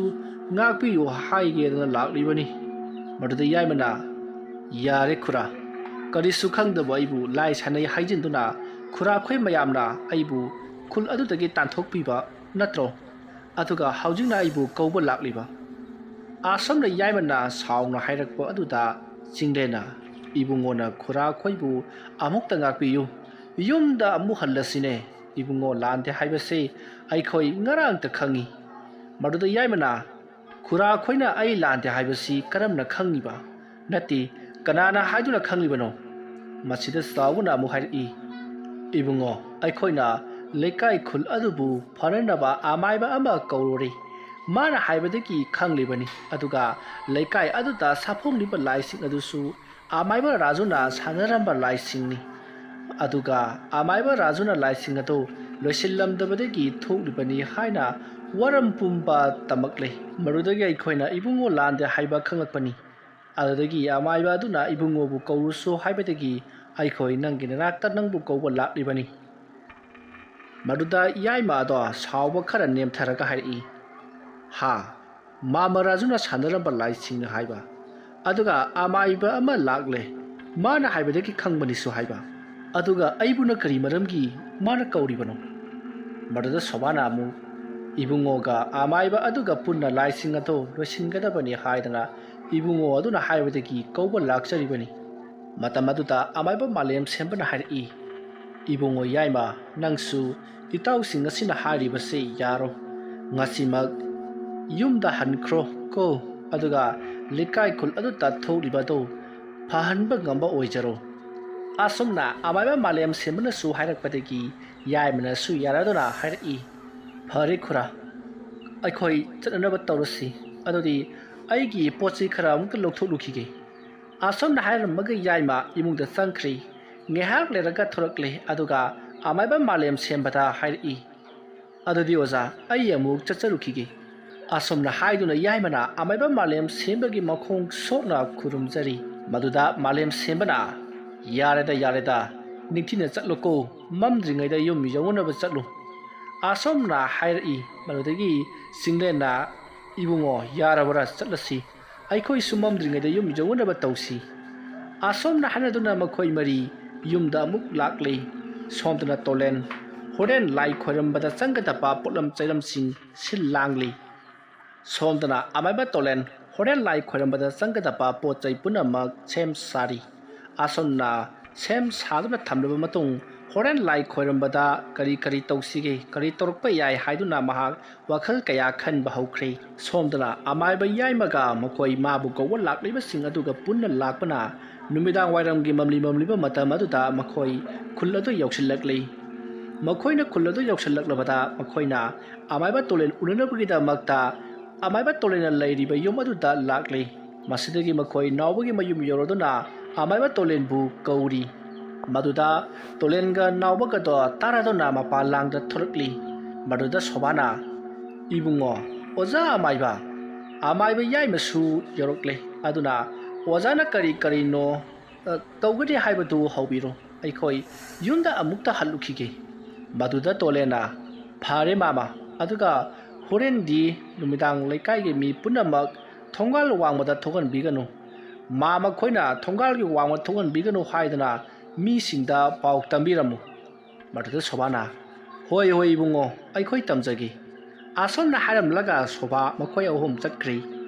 ꯉꯥꯛꯄꯤꯌꯨ ꯍꯥꯏꯒꯦꯗꯅ ꯂꯥꯛꯂꯤꯕꯅꯤ꯫" ꯃꯗꯨꯗ ꯌꯥꯏꯃꯅ, "ꯌꯥꯔꯦ ꯈꯨꯔꯥ, ꯀꯔꯤꯁꯨ ꯈꯪꯗꯕ ꯑꯩꯕꯨ ꯂꯥꯏ ꯁꯥꯟꯅꯩ ꯍꯥꯏꯖꯤꯟꯗꯨꯅ ꯈꯨꯔꯥꯈꯣꯏ ꯃꯌꯥꯝꯅ ꯑꯩꯕꯨ ꯈꯨꯜ ꯑꯗꯨꯗꯒꯤ ꯇꯥꯟꯊꯣꯛꯄꯤꯕ ꯅꯠꯇ꯭ꯔꯣ? ꯑꯗꯨꯒ ꯍꯧꯖꯤꯛꯅ ꯑꯩꯕꯨ ꯀꯧꯕ ꯂꯥꯛꯂꯤꯕ?" ꯑꯁꯣꯝꯅ ꯌꯥꯏꯃꯅ ꯁꯥꯎꯅ ꯍꯥꯏꯔꯛꯄ ꯑꯗꯨꯗ ꯆꯤꯡꯂꯦꯟꯅ, "ꯏꯕꯨꯡꯉꯣꯅ ꯈꯨꯔꯥꯈꯣꯏꯕꯨ ꯑꯃꯨꯛꯇ ꯉꯥꯛꯄꯤꯌꯨ, ꯌꯨꯝꯗ ꯑꯃꯨꯛ ꯍꯜꯂꯁꯤꯅꯦ꯫ ꯏꯕꯨꯡꯉꯣ ꯂꯥꯟꯗꯦ ꯍꯥꯏꯕꯁꯦ ꯑꯩꯈꯣꯏ ꯉꯔꯥꯡꯇ ꯈꯪꯉꯤ꯫" ꯃꯗꯨꯗ ꯌꯥꯏꯃꯅ, "ꯈꯨꯔꯥꯈꯣꯏꯅ ꯑꯩ ꯂꯥꯟꯗꯦ ꯍꯥꯏꯕꯁꯤ ꯀꯔꯝꯅ ꯈꯪꯉꯤꯕ? ꯅꯠꯇꯦ, ꯀꯅꯥꯅ ꯍꯥꯏꯗꯨꯅ ꯈꯪꯂꯤꯕꯅꯣ?" ꯃꯁꯤꯗ ꯆꯥꯎꯕꯅ ꯑꯃꯨꯛ ꯍꯥꯏꯔꯛꯏ, "ꯏꯕꯨꯡꯉꯣ, ꯑꯩꯈꯣꯏꯅ ꯂꯩꯀꯥꯏ ꯈꯨꯜ ꯑꯗꯨꯕꯨ ꯐꯅꯅꯕ ꯑꯃꯥꯏꯕ ꯑꯃ ꯀꯧꯔꯨꯔꯦ꯫ ꯃꯥꯅ ꯍꯥꯏꯕꯗꯒꯤ ꯈꯪꯂꯤꯕꯅꯤ꯫ ꯑꯗꯨꯒ ꯂꯩꯀꯥꯏ ꯑꯗꯨꯗ ꯁꯥꯐꯣꯡꯂꯤꯕ ꯂꯥꯏꯁꯤꯡ ꯑꯗꯨꯁꯨ ꯑꯃꯥꯏꯕ ꯔꯥꯖꯨꯅ ꯁꯥꯟꯅꯔꯝꯕ ꯂꯥꯏꯁꯤꯡꯅꯤ꯫ ꯑꯗꯨꯒ ꯑꯃꯥꯏꯕ ꯔꯥꯖꯨꯅ ꯂꯥꯏꯁꯤꯡ ꯑꯗꯨ ꯂꯣꯏꯁꯤꯜꯂꯝꯗꯕꯗꯒꯤ ꯊꯣꯛꯂꯤꯕꯅꯤ ꯍꯥꯏꯅ ꯋꯥꯔꯝ ꯄꯨꯝꯕ ꯇꯝꯃꯛꯂꯦ꯫ ꯃꯗꯨꯗꯒꯤ ꯑꯩꯈꯣꯏꯅ ꯏꯕꯨꯡꯉꯣ ꯂꯥꯟꯗꯦ ꯍꯥꯏꯕ ꯈꯪꯂꯛꯄꯅꯤ꯫ ꯑꯗꯨꯗꯒꯤ ꯑꯃꯥꯏꯕ ꯑꯗꯨꯅ ꯏꯕꯨꯡꯉꯣꯕꯨ ꯀꯧꯔꯨꯁꯨ ꯍꯥꯏꯕꯗꯒꯤ ꯑꯩꯈꯣꯏ ꯅꯪꯒꯤ ꯅꯅꯥꯛꯇ ꯅꯪꯕꯨ ꯀꯧꯕ ꯂꯥꯛꯂꯤꯕꯅꯤ꯫" ꯃꯗꯨꯗ ꯌꯥꯏꯃ ꯑꯗꯣ ꯁꯥꯎꯕ ꯈꯔ ꯅꯦꯝꯊꯔꯒ ꯍꯥꯏꯔꯛꯏ, "ꯍꯥ, ꯃꯥꯃ ꯔꯥꯖꯨꯅ ꯁꯥꯟꯅꯔꯝꯕ ꯂꯥꯏꯁꯤꯡꯅ ꯍꯥꯏꯕ, ꯑꯗꯨꯒ ꯑꯃꯥꯏꯕ ꯑꯃ ꯂꯥꯛꯂꯦ, ꯃꯥꯅ ꯍꯥꯏꯕꯗꯒꯤ ꯈꯪꯕꯅꯤꯁꯨ ꯍꯥꯏꯕ, ꯑꯗꯨꯒ ꯑꯩꯕꯨꯅ ꯀꯔꯤ ꯃꯔꯝꯒꯤ ꯃꯥꯅ ꯀꯧꯔꯤꯕꯅꯣ?" ꯃꯗꯨꯗ ꯁꯣꯕꯥꯅ ꯑꯃꯨꯛ, "ꯏꯕꯨꯡꯉꯣꯒ ꯑꯃꯥꯏꯕ ꯑꯗꯨꯒ ꯄꯨꯟꯅ ꯂꯥꯏꯁꯤꯡ ꯑꯗꯨ ꯂꯣꯏꯁꯤꯟꯒꯗꯕꯅꯤ ꯍꯥꯏꯗꯅ ꯏꯕꯨꯡꯉꯣ ꯑꯗꯨꯅ ꯍꯥꯏꯕꯗꯒꯤ ꯀꯧꯕ ꯂꯥꯛꯆꯔꯤꯕꯅꯤ꯫" ꯃꯇꯝ ꯑꯗꯨꯗ ꯑꯃꯥꯏꯕ ꯃꯥꯂꯦꯝ ꯁꯦꯝꯕꯅ ꯍꯥꯏꯔꯛꯏ, "ꯏꯕꯨꯡꯉꯣ ꯌꯥꯏꯃ, ꯅꯪꯁꯨ ꯏꯇꯥꯎꯁꯤꯡ ꯑꯁꯤꯅ ꯍꯥꯏꯔꯤꯕꯁꯤ ꯌꯥꯔꯣ꯫ ꯉꯁꯤꯃꯛ ꯌꯨꯝꯗ ꯍꯟꯈ꯭ꯔꯣ ꯀꯣ, ꯑꯗꯨꯒ ꯂꯩꯀꯥꯏ ꯈꯨꯜ ꯑꯗꯨꯗ ꯊꯣꯛꯂꯤꯕ ꯑꯗꯨ ꯐꯍꯟꯕ ꯉꯝꯕ ꯑꯣꯏꯖꯔꯣ꯫" ꯑꯁꯨꯝꯅ ꯑꯃꯥꯏꯕ ꯃꯥꯂꯦꯝ ꯁꯦꯝꯕꯅꯁꯨ ꯍꯥꯏꯔꯛꯄꯗꯒꯤ ꯌꯥꯏꯃꯅꯁꯨ ꯌꯥꯔꯗꯨꯅ ꯍꯥꯏꯔꯛꯏ, "ꯐꯔꯦ ꯈꯨꯔꯥ, ꯑꯩꯈꯣꯏ ꯆꯠꯅꯅꯕ ꯇꯧꯔꯁꯤ꯫ ꯑꯗꯨꯗꯤ ꯑꯩꯒꯤ ꯄꯣꯠ ꯆꯩ ꯈꯔ ꯑꯃꯨꯛꯇ ꯂꯧꯊꯣꯛꯂꯨꯈꯤꯒꯦ꯫" ꯑꯁꯨꯝꯅ ꯍꯥꯏꯔꯝꯃꯒ ꯌꯥꯏꯃ ꯏꯃꯨꯡꯗ ꯆꯪꯈ꯭ꯔꯤ꯫ ꯉꯥꯏꯍꯥꯛ ꯂꯩꯔꯒ ꯊꯣꯔꯛꯂꯦ, ꯑꯗꯨꯒ ꯑꯃꯥꯏꯕ ꯃꯥꯂꯦꯝ ꯁꯦꯝꯕꯗ ꯍꯥꯏꯔꯛꯏ, "ꯑꯗꯨꯗꯤ ꯑꯣꯖꯥ, ꯑꯩ ꯑꯃꯨꯛ ꯆꯠꯆꯔꯨꯈꯤꯒꯦ꯫" ꯑꯁꯨꯝꯅ ꯍꯥꯏꯗꯨꯅ ꯌꯥꯏꯃꯅ ꯑꯃꯥꯏꯕ ꯃꯥꯂꯦꯝ ꯁꯦꯝꯕꯒꯤ ꯃꯈꯣꯡ ꯁꯣꯛꯅ ꯈꯨꯔꯨꯝꯖꯔꯤ꯫ ꯃꯗꯨꯗ ꯃꯥꯂꯦꯝ ꯁꯦꯝꯕꯅ, "ꯌꯥꯔꯦꯗ, ꯌꯥꯔꯦꯗ, ꯅꯤꯡꯊꯤꯅ ꯆꯠꯂꯨꯀꯣ, ꯃꯝꯗ꯭ꯔꯤꯉꯩꯗ ꯌꯨꯝ ꯌꯧꯅꯅꯕ ꯆꯠꯂꯨ," ꯑꯁꯣꯝꯅ ꯍꯥꯏꯔꯛꯏ꯫ ꯃꯗꯨꯗꯒꯤ ꯆꯤꯡꯂꯦꯟꯅ, "ꯏꯕꯨꯡꯉꯣ, ꯌꯥꯔꯕ꯭ꯔꯥ, ꯆꯠꯂꯁꯤ, ꯑꯩꯈꯣꯏꯁꯨ ꯃꯝꯗ꯭ꯔꯤꯉꯩꯗ ꯌꯨꯝ ꯌꯧꯅꯅꯕ ꯇꯧꯁꯤ," ꯑꯁꯣꯝꯅ ꯍꯥꯏꯅꯗꯨꯅ ꯃꯈꯣꯏ ꯃꯔꯤ ꯌꯨꯝꯗ ꯑꯃꯨꯛ ꯂꯥꯛꯂꯤ꯫ ꯁꯣꯝꯗꯅ ꯇꯣꯂꯦꯟ ꯍꯣꯔꯦꯟ ꯂꯥꯏ ꯈꯣꯏꯔꯝꯕꯗ ꯆꯪꯒꯗꯕ ꯄꯣꯠꯂꯝ ꯆꯩꯔꯝꯁꯤꯡ ꯁꯤꯜ ꯂꯥꯡꯂꯤ꯫ ꯁꯣꯝꯗꯅ ꯑꯃꯥꯏꯕ ꯇꯣꯂꯦꯟ ꯍꯣꯔꯦꯟ ꯂꯥꯏ ꯈꯣꯏꯔꯝꯕꯗ ꯆꯪꯒꯗꯕ ꯄꯣꯠ ꯆꯩ ꯄꯨꯝꯅꯃꯛ ꯁꯦꯝ ꯁꯥꯔꯤ꯫ ꯑꯁꯣꯝꯅ ꯁꯦꯝ ꯁꯥꯗꯨꯅ ꯊꯝꯂꯕ ꯃꯇꯨꯡ, ꯍꯣꯔꯦꯟ ꯂꯥꯏ ꯈꯣꯏꯔꯝꯕꯗ ꯀꯔꯤ ꯀꯔꯤ ꯇꯧꯁꯤꯒꯦ, ꯀꯔꯤ ꯇꯧꯔꯛꯄ ꯌꯥꯏ ꯍꯥꯏꯗꯨꯅ ꯃꯍꯥꯛ ꯋꯥꯈꯜ ꯀꯌꯥ ꯈꯟꯕ ꯍꯧꯈ꯭ꯔꯦ꯫ ꯁꯣꯝꯗꯅ ꯑꯃꯥꯏꯕ ꯌꯥꯏꯃꯒ ꯃꯈꯣꯏ ꯃꯥꯕꯨ ꯀꯧꯕ ꯂꯥꯛꯂꯤꯕꯁꯤꯡ ꯑꯗꯨꯒ ꯄꯨꯟꯅ ꯂꯥꯛꯄꯅ ꯅꯨꯃꯤꯗꯥꯡ ꯋꯥꯏꯔꯝꯒꯤ ꯃꯝꯂꯤ ꯃꯝꯂꯤꯕ ꯃꯇꯝ ꯑꯗꯨꯗ ꯃꯈꯣꯏ ꯈꯨꯜ ꯑꯗꯨ ꯌꯧꯁꯤꯜꯂꯛꯂꯤ꯫ ꯃꯈꯣꯏꯅ ꯈꯨꯜ ꯑꯗꯨ ꯌꯧꯁꯤꯜꯂꯛꯂꯕꯗ ꯃꯈꯣꯏꯅ ꯑꯃꯥꯏꯕ ꯇꯣꯂꯦꯟ ꯎꯅꯅꯕꯒꯤꯗꯃꯛꯇ ꯑꯃꯥꯏꯕ ꯇꯣꯂꯦꯟꯅ ꯂꯩꯔꯤꯕ ꯌꯨꯝ ꯑꯗꯨꯗ ꯂꯥꯛꯂꯤ꯫ ꯃꯁꯤꯗꯒꯤ ꯃꯈꯣꯏ ꯅꯥꯎꯕꯒꯤ ꯃꯌꯨꯝ ꯌꯧꯔꯗꯨꯅ ꯑꯃꯥꯏꯕ ꯇꯣꯂꯦꯟꯕꯨ ꯀꯧꯔꯤ꯫ ꯃꯗꯨꯗ ꯇꯣꯂꯦꯟꯒ ꯅꯥꯎꯕꯒꯗꯣ ꯇꯥꯔꯗꯨꯅ ꯃꯄꯥꯟ ꯂꯥꯡꯗ ꯊꯣꯔꯛꯂꯤ꯫ ꯃꯗꯨꯗ ꯁꯣꯕꯥꯅ, "ꯏꯕꯨꯡꯉꯣ, ꯑꯣꯖꯥ ꯑꯃꯥꯏꯕ, ꯑꯃꯥꯏꯕ ꯌꯥꯏꯃꯁꯨ ꯌꯧꯔꯛꯂꯦ꯫ ꯑꯗꯨꯅ ꯑꯣꯖꯥꯅ ꯀꯔꯤ ꯀꯔꯤꯅꯣ, ꯑ, ꯇꯧꯒꯅꯤ ꯍꯥꯏꯕꯗꯨ ꯍꯧꯕꯤꯔꯣ꯫ ꯑꯩꯈꯣꯏ ꯌꯨꯝꯗ ꯑꯃꯨꯛꯇ ꯍꯜꯂꯨꯈꯤꯒꯦ꯫" ꯃꯗꯨꯗ ꯇꯣꯂꯦꯟꯅ, "ꯐꯔꯦ ꯃꯥꯃ, ꯑꯗꯨꯒ ꯍꯣꯔꯦꯟꯗꯤ ꯅꯨꯃꯤꯗꯥꯡ ꯂꯩꯀꯥꯏꯒꯤ ꯃꯤ ꯄꯨꯝꯅꯃꯛ ꯊꯣꯡꯒꯥꯜ ꯋꯥꯡꯃꯗ ꯊꯣꯛꯍꯟꯕꯤꯒꯅꯨ꯫ ꯃꯥ ꯃꯈꯣꯏꯅ ꯊꯣꯡꯒꯥꯜꯒꯤ ꯋꯥꯡꯃ ꯊꯣꯛꯍꯟꯕꯤꯒꯅꯨ ꯍꯥꯏꯗꯨꯅ ꯃꯤꯁꯤꯡꯗ ꯄꯥꯎ ꯇꯝꯕꯤꯔꯝꯃꯨ꯫" ꯃꯗꯨꯗ ꯁꯣꯕꯥꯅ, "ꯍꯣꯏ, ꯍꯣꯏ ꯏꯕꯨꯡꯉꯣ, ꯑꯩꯈꯣꯏ ꯇꯝꯖꯒꯦ꯫" ꯑꯁꯣꯝꯅ ꯍꯥꯏꯔꯝꯂꯒ ꯁꯣꯕꯥ ꯃꯈꯣꯏ ꯑꯍꯨꯝ ꯆꯠꯈ꯭ꯔꯤ꯫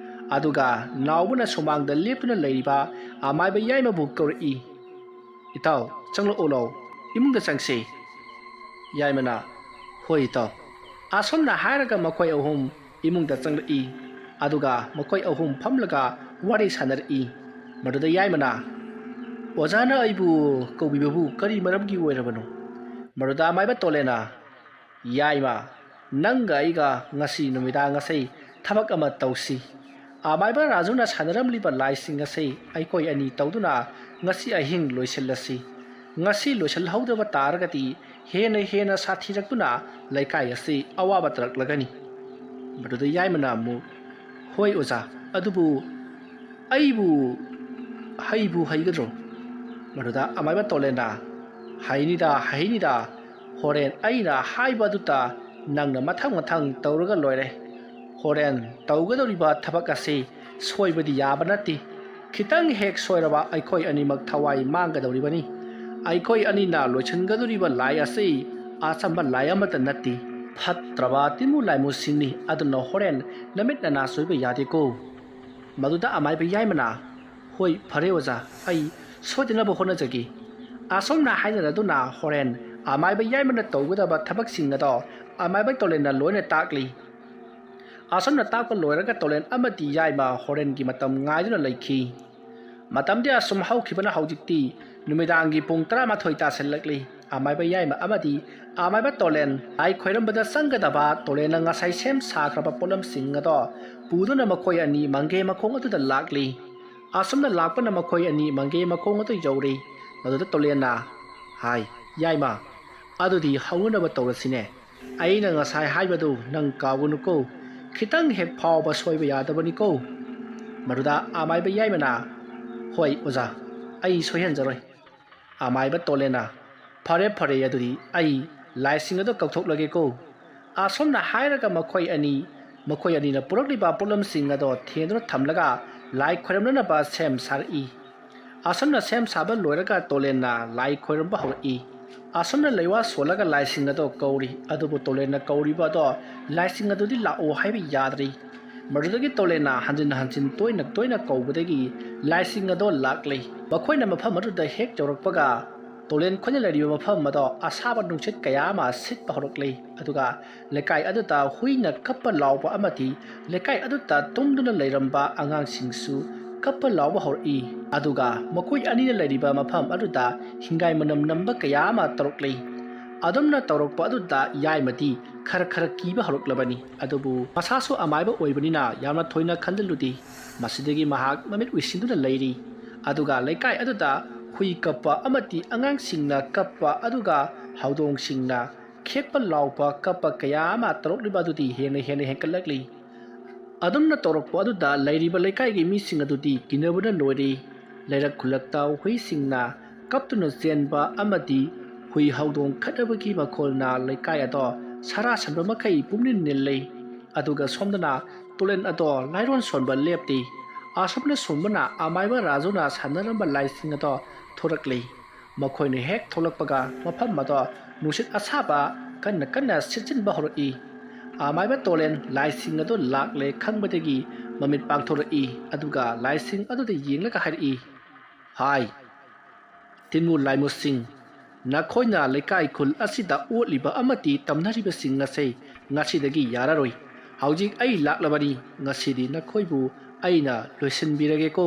ꯑꯗꯨꯒ ꯅꯥꯎꯕꯅ ꯁꯨꯃꯥꯡꯗ ꯂꯦꯞꯇꯨꯅ ꯂꯩꯔꯤꯕ ꯑꯃꯥꯏꯕ ꯌꯥꯏꯃꯕꯨ ꯀꯧꯔꯛꯏ꯫ "ꯏꯇꯥꯎ, ꯆꯪꯂꯛꯎ ꯂꯥꯎ, ꯏꯃꯨꯡꯗ ꯆꯪꯁꯤ꯫" ꯌꯥꯏꯃꯅ, "ꯍꯣꯏ ꯏꯇꯥꯎ꯫" ꯑꯁꯣꯝꯅ ꯍꯥꯏꯔꯒ ꯃꯈꯣꯏ ꯑꯍꯨꯝ ꯏꯃꯨꯡꯗ ꯆꯪꯂꯛꯏ꯫ ꯑꯗꯨꯒ ꯃꯈꯣꯏ ꯑꯍꯨꯝ ꯐꯝꯂꯒ ꯋꯥꯔꯤ ꯁꯥꯟꯅꯔꯛꯏ꯫ ꯃꯗꯨꯗ ꯌꯥꯏꯃꯅ, "ꯑꯣꯖꯥꯅ ꯑꯩꯕꯨ ꯀꯧꯕꯤꯕꯕꯨ ꯀꯔꯤ ꯃꯔꯝꯒꯤ ꯑꯣꯏꯔꯕꯅꯣ?" ꯃꯗꯨꯗ ꯑꯃꯥꯏꯕ ꯇꯣꯂꯦꯟꯅ, "ꯌꯥꯏꯃ, ꯅꯪꯒ ꯑꯩꯒ ꯉꯁꯤ ꯅꯨꯃꯤꯗꯥꯡ ꯑꯁꯤ ꯊꯕꯛ ꯑꯃ ꯇꯧꯁꯤ꯫ ꯑꯃꯥꯏꯕ ꯔꯥꯖꯨꯅ ꯁꯥꯟꯅꯔꯝꯂꯤꯕ ꯂꯥꯏꯁꯤꯡ ꯑꯁꯤ ꯑꯩꯈꯣꯏ ꯑꯅꯤ ꯇꯧꯗꯨꯅ ꯉꯁꯤ ꯑꯍꯤꯡ ꯂꯣꯏꯁꯤꯜꯂꯁꯤ꯫ ꯉꯁꯤ ꯂꯣꯏꯁꯤꯜꯍꯧꯗꯕ ꯇꯥꯔꯒꯗꯤ ꯍꯦꯟꯅ ꯍꯦꯟꯅ ꯁꯥꯊꯤꯔꯛꯇꯨꯅ ꯂꯩꯀꯥꯏ ꯑꯁꯤ ꯑꯋꯥꯕ ꯇꯥꯔꯛꯂꯒꯅꯤ꯫" ꯃꯗꯨꯗ ꯌꯥꯏꯃꯅ ꯑꯃꯨꯛ, "ꯍꯣꯏ ꯑꯣꯖꯥ, ꯑꯗꯨꯕꯨ ꯑꯩꯕꯨ ꯍꯩꯕꯨ ꯍꯩꯒꯗ꯭ꯔꯣ?" ꯃꯗꯨꯗ ꯑꯃꯥꯏꯕ ꯇꯣꯂꯦꯟꯅ, "ꯍꯩꯅꯤꯗ, ꯍꯩꯅꯤꯗ, ꯍꯣꯔꯦꯟ ꯑꯩꯅ ꯍꯥꯏꯕ ꯑꯗꯨꯇ ꯅꯪꯅ ꯃꯊꯪ ꯃꯊꯪ ꯇꯧꯔꯒ ꯂꯣꯏꯔꯦ꯫ ꯍꯣꯔꯦꯟ ꯇꯧꯒꯗꯧꯔꯤꯕ ꯊꯕꯛ ꯑꯁꯤ ꯁꯣꯏꯕꯗꯤ ꯌꯥꯕ ꯅꯠꯇꯦ꯫ ꯈꯤꯇꯪ ꯍꯦꯛ ꯁꯣꯏꯔꯕ ꯑꯩꯈꯣꯏ ꯑꯅꯤꯃꯛ ꯊꯋꯥꯏ ꯃꯥꯡꯒꯗꯧꯔꯤꯕꯅꯤ꯫ ꯑꯩꯈꯣꯏ ꯑꯅꯤꯅ ꯂꯣꯏꯁꯤꯟꯒꯗꯧꯔꯤꯕ ꯂꯥꯏ ꯑꯁꯤ ꯑꯆꯝꯕ ꯂꯥꯏ ꯑꯃꯠꯇ ꯅꯠꯇꯦ꯫ ꯐꯠꯇ꯭ꯔꯕ ꯇꯤꯟꯃꯨ ꯂꯥꯏꯃꯨꯁꯤꯡꯅꯤ, ꯑꯗꯨꯅ ꯍꯣꯔꯦꯟ ꯅꯃꯤꯠ ꯅꯅꯥ ꯁꯣꯏꯕ ꯌꯥꯗꯦꯀꯣ꯫" ꯃꯗꯨꯗ ꯑꯃꯥꯏꯕ ꯌꯥꯏꯃꯅ, "ꯍꯣꯏ, ꯐꯔꯦ ꯑꯣꯖꯥ, ꯑꯩ ꯁꯣꯏꯗꯅꯕ ꯍꯣꯠꯅꯖꯒꯦ꯫" ꯑꯁꯨꯝꯅ ꯍꯥꯏꯅꯔꯗꯨꯅ ꯍꯣꯔꯦꯟ ꯑꯃꯥꯏꯕ ꯌꯥꯏꯃꯅ ꯇꯧꯒꯗꯕ ꯊꯕꯛꯁꯤꯡ ꯑꯗꯣ ꯑꯃꯥꯏꯕ ꯇꯣꯂꯦꯟꯅ ꯂꯣꯏꯅ ꯇꯥꯛꯂꯤ꯫ ꯑꯁꯨꯝꯅ ꯇꯥꯛꯄ ꯂꯣꯏꯔꯒ ꯇꯣꯂꯦꯟ ꯑꯃꯗꯤ ꯌꯥꯏꯃ ꯍꯣꯔꯦꯟꯒꯤ ꯃꯇꯝ ꯉꯥꯏꯗꯨꯅ ꯂꯩꯈꯤ꯫ ꯃꯇꯝꯗꯤ ꯑꯁꯨꯝ ꯍꯧꯈꯤꯕꯅ ꯍꯧꯖꯤꯛꯇꯤ ꯅꯨꯃꯤꯗꯥꯡꯒꯤ ꯄꯨꯡ ꯇꯔꯥꯃꯥꯊꯣꯏ ꯇꯥꯁꯤꯜꯂꯛꯂꯤ꯫ ꯑꯃꯥꯏꯕ ꯌꯥꯏꯃ ꯑꯃꯗꯤ ꯑꯃꯥꯏꯕ ꯇꯣꯂꯦꯟ ꯂꯥꯏ ꯈꯣꯏꯔꯝꯕꯗ ꯆꯪꯒꯗꯕ ꯇꯣꯂꯦꯟꯅ ꯉꯁꯥꯏ ꯁꯦꯝ ꯁꯥꯈ꯭ꯔꯕ ꯄꯣꯠꯂꯝꯁꯤꯡ ꯑꯗꯣ ꯄꯨꯗꯨꯅ ꯃꯈꯣꯏ ꯑꯅꯤ ꯃꯪꯒꯦ ꯃꯈꯣꯡ ꯑꯗꯨꯗ ꯂꯥꯛꯂꯤ꯫ ꯑꯁꯨꯝꯅ ꯂꯥꯛꯄꯅ ꯃꯈꯣꯏ ꯑꯅꯤ ꯃꯪꯒꯦ ꯃꯈꯣꯡ ꯑꯗꯨ ꯌꯧꯔꯤ꯫ ꯃꯗꯨꯗ ꯇꯣꯂꯦꯟꯅ ꯍꯥꯏ, "ꯌꯥꯏꯃ, ꯑꯗꯨꯗꯤ ꯍꯧꯅꯅꯕ ꯇꯧꯔꯁꯤꯅꯦ꯫ ꯑꯩꯅ ꯉꯁꯥꯏ ꯍꯥꯏꯕꯗꯨ ꯅꯪ ꯀꯥꯎꯒꯅꯨꯀꯣ꯫ ꯈꯤꯇꯪ ꯍꯦꯛ ꯐꯥꯎꯕ ꯁꯣꯏꯕ ꯌꯥꯗꯕꯅꯤꯀꯣ꯫" ꯃꯗꯨꯗ ꯑꯃꯥꯏꯕ ꯌꯥꯏꯃꯅ, "ꯍꯣꯏ ꯑꯣꯖꯥ, ꯑꯩ ꯁꯣꯏꯍꯟꯖꯔꯣꯏ꯫" ꯑꯃꯥꯏꯕ ꯇꯣꯂꯦꯟꯅ, "ꯐꯔꯦ, ꯐꯔꯦ, ꯑꯗꯨꯗꯤ ꯑꯩ ꯂꯥꯏꯁꯤꯡ ꯑꯗꯨ ꯀꯧꯊꯣꯛꯂꯒꯦꯀꯣ꯫" ꯑꯁꯨꯝꯅ ꯍꯥꯏꯔꯒ ꯃꯈꯣꯏ ꯑꯅꯤ, ꯃꯈꯣꯏ ꯑꯅꯤꯅ ꯄꯨꯔꯛꯂꯤꯕ ꯄꯣꯠꯂꯝꯁꯤꯡ ꯑꯗꯣ ꯊꯦꯟꯗꯨꯅ ꯊꯝꯂꯒ ꯂꯥꯏ ꯈꯣꯏꯔꯝꯅꯅꯕ ꯁꯦꯝ ꯁꯥꯔꯛꯏ꯫ ꯑꯁꯨꯝꯅ ꯁꯦꯝ ꯁꯥꯕ ꯂꯣꯏꯔꯒ ꯇꯣꯂꯦꯟꯅ ꯂꯥꯏ ꯈꯣꯏꯔꯝꯕ ꯍꯧꯔꯛꯏ꯫ ꯑꯁꯨꯝꯅ ꯂꯩꯋꯥ ꯁꯣꯜꯂꯒ ꯂꯥꯏꯁꯤꯡ ꯑꯗꯣ ꯀꯧꯔꯤ, ꯑꯗꯨꯕꯨ ꯇꯣꯂꯦꯟꯅ ꯀꯧꯔꯤꯕ ꯑꯗꯣ ꯂꯥꯏꯁꯤꯡ ꯑꯗꯨꯗꯤ ꯂꯥꯛꯑꯣ ꯍꯥꯏꯕ ꯌꯥꯗ꯭ꯔꯤ꯫ ꯃꯗꯨꯗꯒꯤ ꯇꯣꯂꯦꯟꯅ ꯍꯟꯖꯤꯟ ꯍꯟꯖꯤꯟ ꯇꯣꯏꯅ ꯇꯣꯏꯅ ꯀꯧꯕꯗꯒꯤ ꯂꯥꯏꯁꯤꯡ ꯑꯗꯣ ꯂꯥꯛꯂꯤ꯫ ꯃꯈꯣꯏꯅ ꯃꯐꯝ ꯑꯗꯨꯗ ꯍꯦꯛ ꯌꯧꯔꯛꯄꯒ ꯇꯣꯂꯦꯟ ꯈꯣꯏꯅ ꯂꯩꯔꯤꯕ ꯃꯐꯝ ꯑꯗꯣ ꯑꯁꯥꯕ ꯅꯨꯡꯁꯤꯠ ꯀꯌꯥ ꯑꯃ ꯁꯤꯠꯄ ꯍꯧꯔꯛꯂꯤ꯫ ꯑꯗꯨꯒ ꯂꯩꯀꯥꯏ ꯑꯗꯨꯗ ꯍꯨꯏꯅ ꯀꯞꯄ ꯂꯥꯎꯕ ꯑꯃꯗꯤ ꯂꯩꯀꯥꯏ ꯑꯗꯨꯗ ꯇꯨꯝꯗꯨꯅ ꯂꯩꯔꯝꯕ ꯑꯉꯥꯡꯁꯤꯡꯁꯨ ꯀꯞꯄ ꯂꯥꯎꯕ ꯍꯧꯔꯛꯏ꯫ ꯑꯗꯨꯒ ꯃꯈꯣꯏ ꯑꯅꯤꯅ ꯂꯩꯔꯤꯕ ꯃꯐꯝ ꯑꯗꯨꯗ ꯍꯤꯡꯒꯥꯏ ꯃꯅꯝ ꯅꯝꯕ ꯀꯌꯥ ꯑꯃ ꯇꯧꯔꯛꯂꯤ꯫ ꯑꯗꯨꯝꯅ ꯇꯧꯔꯛꯄ ꯑꯗꯨꯗ ꯌꯥꯏꯃꯗꯤ ꯈꯔ ꯈꯔ ꯀꯤꯕ ꯍꯧꯔꯛꯂꯕꯅꯤ꯫ ꯑꯗꯨꯕꯨ ꯃꯁꯥꯁꯨ ꯑꯃꯥꯏꯕ ꯑꯣꯏꯕꯅꯤꯅ ꯌꯥꯝꯅ ꯊꯣꯏꯅ ꯈꯟꯖꯤꯜꯂꯨꯗꯦ꯫ ꯃꯁꯤꯗꯒꯤ ꯃꯍꯥꯛ ꯃꯃꯤꯠ ꯎꯏꯁꯤꯟꯗꯨꯅ ꯂꯩꯔꯤ꯫ ꯑꯗꯨꯒ ꯂꯩꯀꯥꯏ ꯑꯗꯨꯗ ꯍꯨꯏ ꯀꯞꯄ ꯑꯃꯗꯤ ꯑꯉꯥꯡꯁꯤꯡꯅ ꯀꯞꯄ, ꯑꯗꯨꯒ ꯍꯧꯗꯣꯡꯁꯤꯡꯅ ꯈꯦꯛꯄ ꯂꯥꯎꯕ ꯀꯞꯄ ꯀꯌꯥ ꯑꯃ ꯇꯧꯔꯛꯂꯤꯕ ꯑꯗꯨꯗꯤ ꯍꯦꯟꯅ ꯍꯦꯟꯅ ꯍꯦꯟꯒꯠꯂꯛꯂꯤ꯫ ꯑꯗꯨꯝꯅ ꯇꯧꯔꯛꯄ ꯑꯗꯨꯗ ꯂꯩꯔꯤꯕ ꯂꯩꯀꯥꯏꯒꯤ ꯃꯤꯁꯤꯡ ꯑꯗꯨꯗꯤ ꯀꯤꯅꯕꯅ ꯂꯣꯏꯔꯦ꯫ ꯂꯩꯔꯛ ꯈꯨꯜꯂꯛꯇ ꯍꯨꯏꯁꯤꯡꯅ ꯀꯞꯇꯨꯅ ꯆꯦꯟꯕ ꯑꯃꯗꯤ ꯍꯨꯏ ꯍꯧꯗꯣꯡ ꯈꯠꯅꯕꯒꯤ ꯃꯈꯣꯜꯅ ꯂꯩꯀꯥꯏ ꯑꯗꯣ ꯁꯔꯥ ꯁꯟꯕ ꯃꯈꯩ ꯄꯨꯝꯅꯤꯜ ꯅꯤꯜꯂꯤ꯫ ꯑꯗꯨꯒ ꯁꯣꯝꯗꯅ ꯇꯨꯂꯦꯟ ꯑꯗꯣ ꯂꯥꯏꯔꯣꯟ ꯁꯣꯟꯕ ꯂꯦꯞꯇꯦ꯫ ꯑꯁꯣꯝꯅ ꯁꯣꯝꯕꯅ ꯑꯃꯥꯏꯕ ꯔꯥꯖꯨꯅ ꯁꯥꯟꯅꯔꯝꯕ ꯂꯥꯏꯁꯤꯡ ꯑꯗꯣ ꯊꯣꯔꯛꯂꯤ꯫ ꯃꯈꯣꯏꯅ ꯍꯦꯛ ꯊꯣꯛꯂꯛꯄꯒ ꯃꯐꯝ ꯑꯗꯣ ꯅꯨꯡꯁꯤꯠ ꯑꯁꯥꯕ ꯀꯟꯅ ꯀꯟꯅ ꯁꯤꯠꯆꯤꯟꯕ ꯍꯧꯔꯛꯏ꯫ ꯑꯃꯥꯏꯕ ꯇꯣꯂꯦꯟ ꯂꯥꯏꯁꯤꯡ ꯑꯗꯨ ꯂꯥꯛꯂꯦ ꯈꯪꯕꯗꯒꯤ ꯃꯃꯤꯠ ꯄꯥꯡꯊꯣꯔꯛꯏ, ꯑꯗꯨꯒ ꯂꯥꯏꯁꯤꯡ ꯑꯗꯨꯗ ꯌꯦꯡꯂꯒ ꯍꯥꯏꯔꯛꯏ, "ꯍꯥꯏ, ꯇꯤꯟꯃꯨ ꯂꯥꯏꯃꯨꯁꯤꯡ, ꯅꯈꯣꯏꯅ ꯂꯩꯀꯥꯏ ꯈꯨꯜ ꯑꯁꯤꯗ ꯑꯣꯠꯂꯤꯕ ꯑꯃꯗꯤ ꯇꯝꯅꯔꯤꯕꯁꯤꯡ ꯑꯁꯤ ꯉꯁꯤꯗꯒꯤ ꯌꯥꯔꯔꯣꯏ꯫ ꯍꯧꯖꯤꯛ ꯑꯩ ꯂꯥꯛꯂꯕꯅꯤ, ꯉꯁꯤꯗꯤ ꯅꯈꯣꯏꯕꯨ ꯑꯩꯅ ꯂꯣꯏꯁꯤꯟꯕꯤꯔꯒꯦꯀꯣ"꯫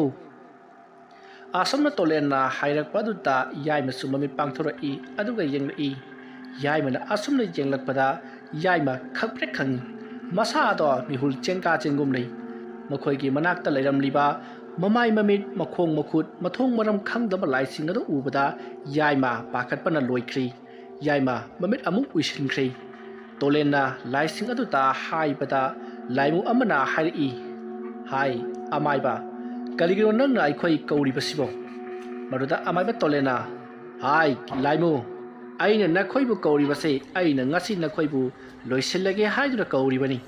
ꯑꯁꯨꯝꯅ ꯇꯣꯂꯦꯟꯅ ꯍꯥꯏꯔꯛꯄ ꯑꯗꯨꯗ ꯌꯥꯏꯃꯁꯨ ꯃꯃꯤꯠ ꯄꯥꯡꯊꯣꯔꯛꯏ, ꯑꯗꯨꯒ ꯌꯦꯡꯂꯛꯏ꯫ ꯌꯥꯏꯃꯅ ꯑꯁꯨꯝꯅ ꯌꯦꯡꯂꯛꯄꯗ ꯌꯥꯏꯃ ꯈꯪꯄ꯭ꯔꯦꯛ ꯈꯪꯏ꯫ ꯃꯁꯥ ꯑꯗꯣ ꯃꯤꯍꯨꯜ ꯆꯦꯟꯀꯥ ꯆꯦꯟꯒꯨꯝ ꯂꯩ꯫ ꯃꯈꯣꯏꯒꯤ ꯃꯅꯥꯛꯇ ꯂꯩꯔꯝꯂꯤꯕ ꯃꯃꯥꯏ ꯃꯃꯤꯠ, ꯃꯈꯣꯡ ꯃꯈꯨꯠ, ꯃꯊꯣꯡ ꯃꯔꯝ ꯈꯪꯗꯕ ꯂꯥꯏꯁꯤꯡ ꯑꯗꯨ ꯎꯕꯗ ꯌꯥꯏꯃ ꯄꯥꯈꯠꯄꯅ ꯂꯣꯏꯈ꯭ꯔꯦ꯫ ꯌꯥꯏꯃ ꯃꯃꯤꯠ ꯑꯃꯨꯛ ꯎꯏꯁꯤꯟꯈ꯭ꯔꯦ꯫ ꯇꯣꯂꯦꯟꯅ ꯂꯥꯏꯁꯤꯡ ꯑꯗꯨꯗ ꯍꯥꯏꯕꯗ ꯂꯥꯏꯃꯨ ꯑꯃꯅ ꯍꯥꯏꯔꯛꯏ, "ꯍꯥꯏ, ꯑꯃꯥꯏꯕ, ꯀꯔꯤꯒꯤꯅꯣ ꯅꯪꯅ ꯑꯩꯈꯣꯏ ꯀꯧꯔꯤꯕꯁꯤꯕꯣ?" ꯃꯗꯨꯗ ꯑꯃꯥꯏꯕ ꯇꯣꯂꯦꯟꯅ, "ꯍꯥꯏ, ꯂꯥꯏꯃꯨ, ꯑꯩꯅ ꯅꯈꯣꯏꯕꯨ ꯀꯧꯔꯤꯕꯁꯦ ꯑꯩꯅ ꯉꯁꯤ ꯅꯈꯣꯏꯕꯨ ꯂꯣꯏꯁꯤꯜꯂꯒꯦ ꯍꯥꯏꯗꯨꯅ ꯀꯧꯔꯤꯕꯅꯤ"꯫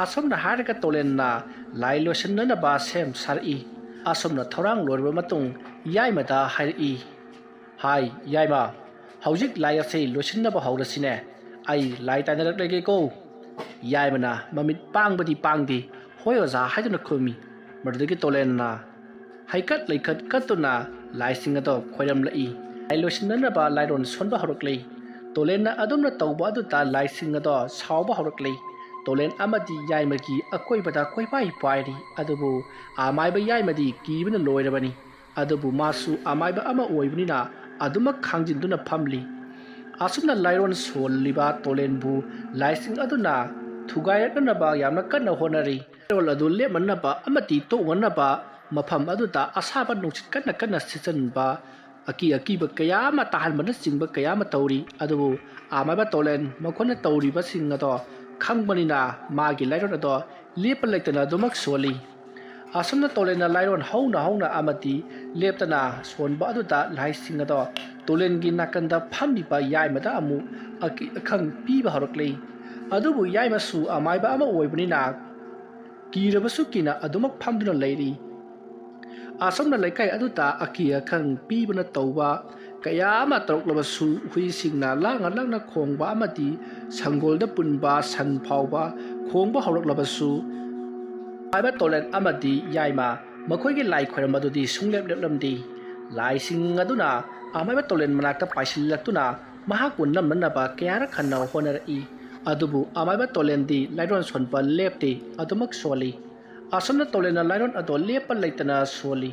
ꯑꯁꯨꯝꯅ ꯍꯥꯏꯔꯒ ꯇꯣꯂꯦꯟꯅ ꯂꯥꯏ ꯂꯣꯏꯁꯤꯟꯅꯅꯕ ꯁꯦꯝ ꯁꯥꯔꯛꯏ꯫ ꯑꯁꯨꯝꯅ ꯊꯧꯔꯥꯡ ꯂꯣꯏꯔꯕ ꯃꯇꯨꯡ ꯌꯥꯏꯃꯗ ꯍꯥꯏꯔꯛꯏ, "ꯍꯥꯏ, ꯌꯥꯏꯃ, ꯍꯧꯖꯤꯛ ꯂꯥꯏ ꯑꯁꯤ ꯂꯣꯏꯁꯤꯟꯅꯕ ꯍꯧꯔꯁꯤꯅꯦ꯫ ꯑꯩ ꯂꯥꯏ ꯇꯥꯏꯅꯔꯛꯂꯒꯦꯀꯣ"꯫ ꯌꯥꯏꯃꯅ ꯃꯃꯤꯠ ꯄꯥꯡꯕꯗꯤ ꯄꯥꯡꯗꯦ, "ꯍꯣꯏ ꯑꯣꯖꯥ" ꯍꯥꯏꯗꯨꯅ ꯈꯨꯝꯃꯤ꯫ ꯃꯗꯨꯗꯒꯤ ꯇꯣꯂꯦꯟꯅ ꯍꯩꯀꯠ ꯂꯩꯀꯠ ꯀꯠꯇꯨꯅ ꯂꯥꯏꯁꯤꯡ ꯑꯗꯣ ꯈꯣꯏꯔꯝꯂꯛꯏ꯫ ꯂꯥꯏ ꯂꯣꯏꯁꯤꯟꯅꯅꯕ ꯂꯥꯏꯔꯣꯟ ꯁꯣꯟꯕ ꯍꯧꯔꯛꯂꯤ꯫ ꯇꯣꯂꯦꯟꯅ ꯑꯗꯨꯝꯅ ꯇꯧꯕ ꯑꯗꯨꯗ ꯂꯥꯏꯁꯤꯡ ꯑꯗꯣ ꯁꯥꯎꯕ ꯍꯧꯔꯛꯂꯤ꯫ ꯇꯣꯂꯦꯟ ꯑꯃꯗꯤ ꯌꯥꯏꯃꯒꯤ ꯑꯀꯣꯏꯕꯗ ꯀꯣꯏꯄꯥꯏ ꯄꯥꯏꯔꯤ, ꯑꯗꯨꯕꯨ ꯑꯃꯥꯏꯕ ꯌꯥꯏꯃꯗꯤ ꯀꯤꯕꯅ ꯂꯣꯏꯔꯕꯅꯤ꯫ ꯑꯗꯨꯕꯨ ꯃꯥꯁꯨ ꯑꯃꯥꯏꯕ ꯑꯃ ꯑꯣꯏꯕꯅꯤꯅ ꯑꯗꯨꯃꯛ ꯈꯥꯡꯖꯤꯟꯗꯨꯅ ꯐꯝꯂꯤ꯫ ꯑꯁꯨꯝꯅ ꯂꯥꯏꯔꯣꯟ ꯁꯣꯜꯂꯤꯕ ꯇꯣꯂꯦꯟꯕꯨ ꯂꯥꯏꯁꯤꯡ ꯑꯗꯨꯅ ꯊꯨꯒꯥꯏꯔꯛꯅꯅꯕ ꯌꯥꯝꯅ ꯀꯟꯅ ꯍꯣꯠꯅꯔꯤ꯫ ꯂꯥꯏꯔꯣꯟ ꯑꯗꯨ ꯂꯦꯞꯅꯅꯕ ꯑꯃꯗꯤ ꯇꯣꯛꯅꯅꯕ ꯃꯐꯝ ꯑꯗꯨꯗ ꯑꯁꯥꯕ ꯅꯨꯡꯁꯤꯠ ꯀꯟꯅ ꯀꯟꯅ ꯁꯤꯠꯆꯟꯕ, ꯑꯀꯤ ꯑꯀꯤꯕ ꯀꯌꯥ ꯑꯃ ꯇꯥꯍꯟꯕꯅꯆꯤꯡꯕ ꯀꯌꯥ ꯑꯃ ꯇꯧꯔꯤ꯫ ꯑꯗꯨꯕꯨ ꯑꯃꯥꯏꯕ ꯇꯣꯂꯦꯟ ꯃꯈꯣꯏꯅ ꯇꯧꯔꯤꯕꯁꯤꯡ ꯑꯗꯣ ꯈꯪꯕꯅꯤꯅ ꯃꯥꯒꯤ ꯂꯥꯏꯔꯣꯟ ꯑꯗꯣ ꯂꯦꯞꯄ ꯂꯩꯇꯅ ꯑꯗꯨꯃꯛ ꯁꯣꯜꯂꯤ꯫ ꯑꯁꯨꯝꯅ ꯇꯣꯂꯦꯟꯅ ꯂꯥꯏꯔꯣꯟ ꯍꯧꯅ ꯍꯧꯅ ꯑꯃꯗꯤ ꯂꯦꯞꯇꯅ ꯁꯣꯟꯕ ꯑꯗꯨꯗ ꯂꯥꯏꯁꯤꯡ ꯑꯗꯣ ꯇꯣꯂꯦꯟꯒꯤ ꯅꯥꯀꯟꯗ ꯐꯝꯂꯤꯕ ꯌꯥꯏꯃꯗ ꯑꯃꯨꯛ ꯑꯀꯤ ꯑꯈꯪ ꯄꯤꯕ ꯍꯧꯔꯛꯂꯤ꯫ ꯑꯗꯨꯕꯨ ꯌꯥꯏꯃꯁꯨ ꯑꯃꯥꯏꯕ ꯑꯃ ꯑꯣꯏꯕꯅꯤꯅ ꯀꯤꯔꯕꯁꯨ ꯀꯤꯅ ꯑꯗꯨꯃꯛ ꯐꯝꯗꯨꯅ ꯂꯩꯔꯤ꯫ ꯑꯁꯨꯝꯅ ꯂꯩꯀꯥꯏ ꯑꯗꯨꯗ ꯑꯀꯤ ꯑꯈꯪ ꯄꯤꯕꯅ ꯇꯧꯕ ꯀꯌꯥ ꯑꯃ ꯇꯧꯔꯛꯂꯕꯁꯨ, ꯍꯨꯏꯁꯤꯡꯅ ꯂꯥꯡꯅ ꯂꯥꯡꯅ ꯈꯣꯡꯕ ꯑꯃꯗꯤ ꯁꯪꯒꯣꯜꯗ ꯄꯨꯟꯕ ꯁꯟ ꯐꯥꯎꯕ ꯈꯣꯡꯕ ꯍꯧꯔꯛꯂꯕꯁꯨ, ꯃꯥꯏꯕ ꯇꯣꯂꯦꯟ ꯑꯃꯗꯤ ꯌꯥꯏꯃ ꯃꯈꯣꯏꯒꯤ ꯂꯥꯏ ꯈꯣꯏꯔꯝꯕꯗꯨꯗꯤ ꯁꯨꯡꯂꯦꯞ ꯂꯦꯞꯂꯝꯗꯦ꯫ ꯂꯥꯏꯁꯤꯡ ꯑꯗꯨꯅ ꯑꯃꯥꯏꯕ ꯇꯣꯂꯦꯟ ꯃꯅꯥꯛꯇ ꯄꯥꯏꯁꯤꯜꯂꯛꯇꯨꯅ ꯃꯍꯥꯛꯄꯨ ꯅꯝꯅꯅꯕ ꯀꯌꯥꯔꯛ ꯍꯟꯅ ꯍꯣꯠꯅꯔꯛꯏ꯫ ꯑꯗꯨꯕꯨ ꯑꯃꯥꯏꯕ ꯇꯣꯂꯦꯟꯗꯤ ꯂꯥꯏꯔꯣꯟ ꯁꯣꯟꯕ ꯂꯦꯞꯇꯦ, ꯑꯗꯨꯃꯛ ꯁꯣꯜꯂꯤ꯫ ꯑꯁꯨꯝꯅ ꯇꯣꯂꯦꯟꯅ ꯂꯥꯏꯔꯣꯟ ꯑꯗꯣ ꯂꯦꯞꯄ ꯂꯩꯇꯅ ꯁꯣꯜꯂꯤ꯫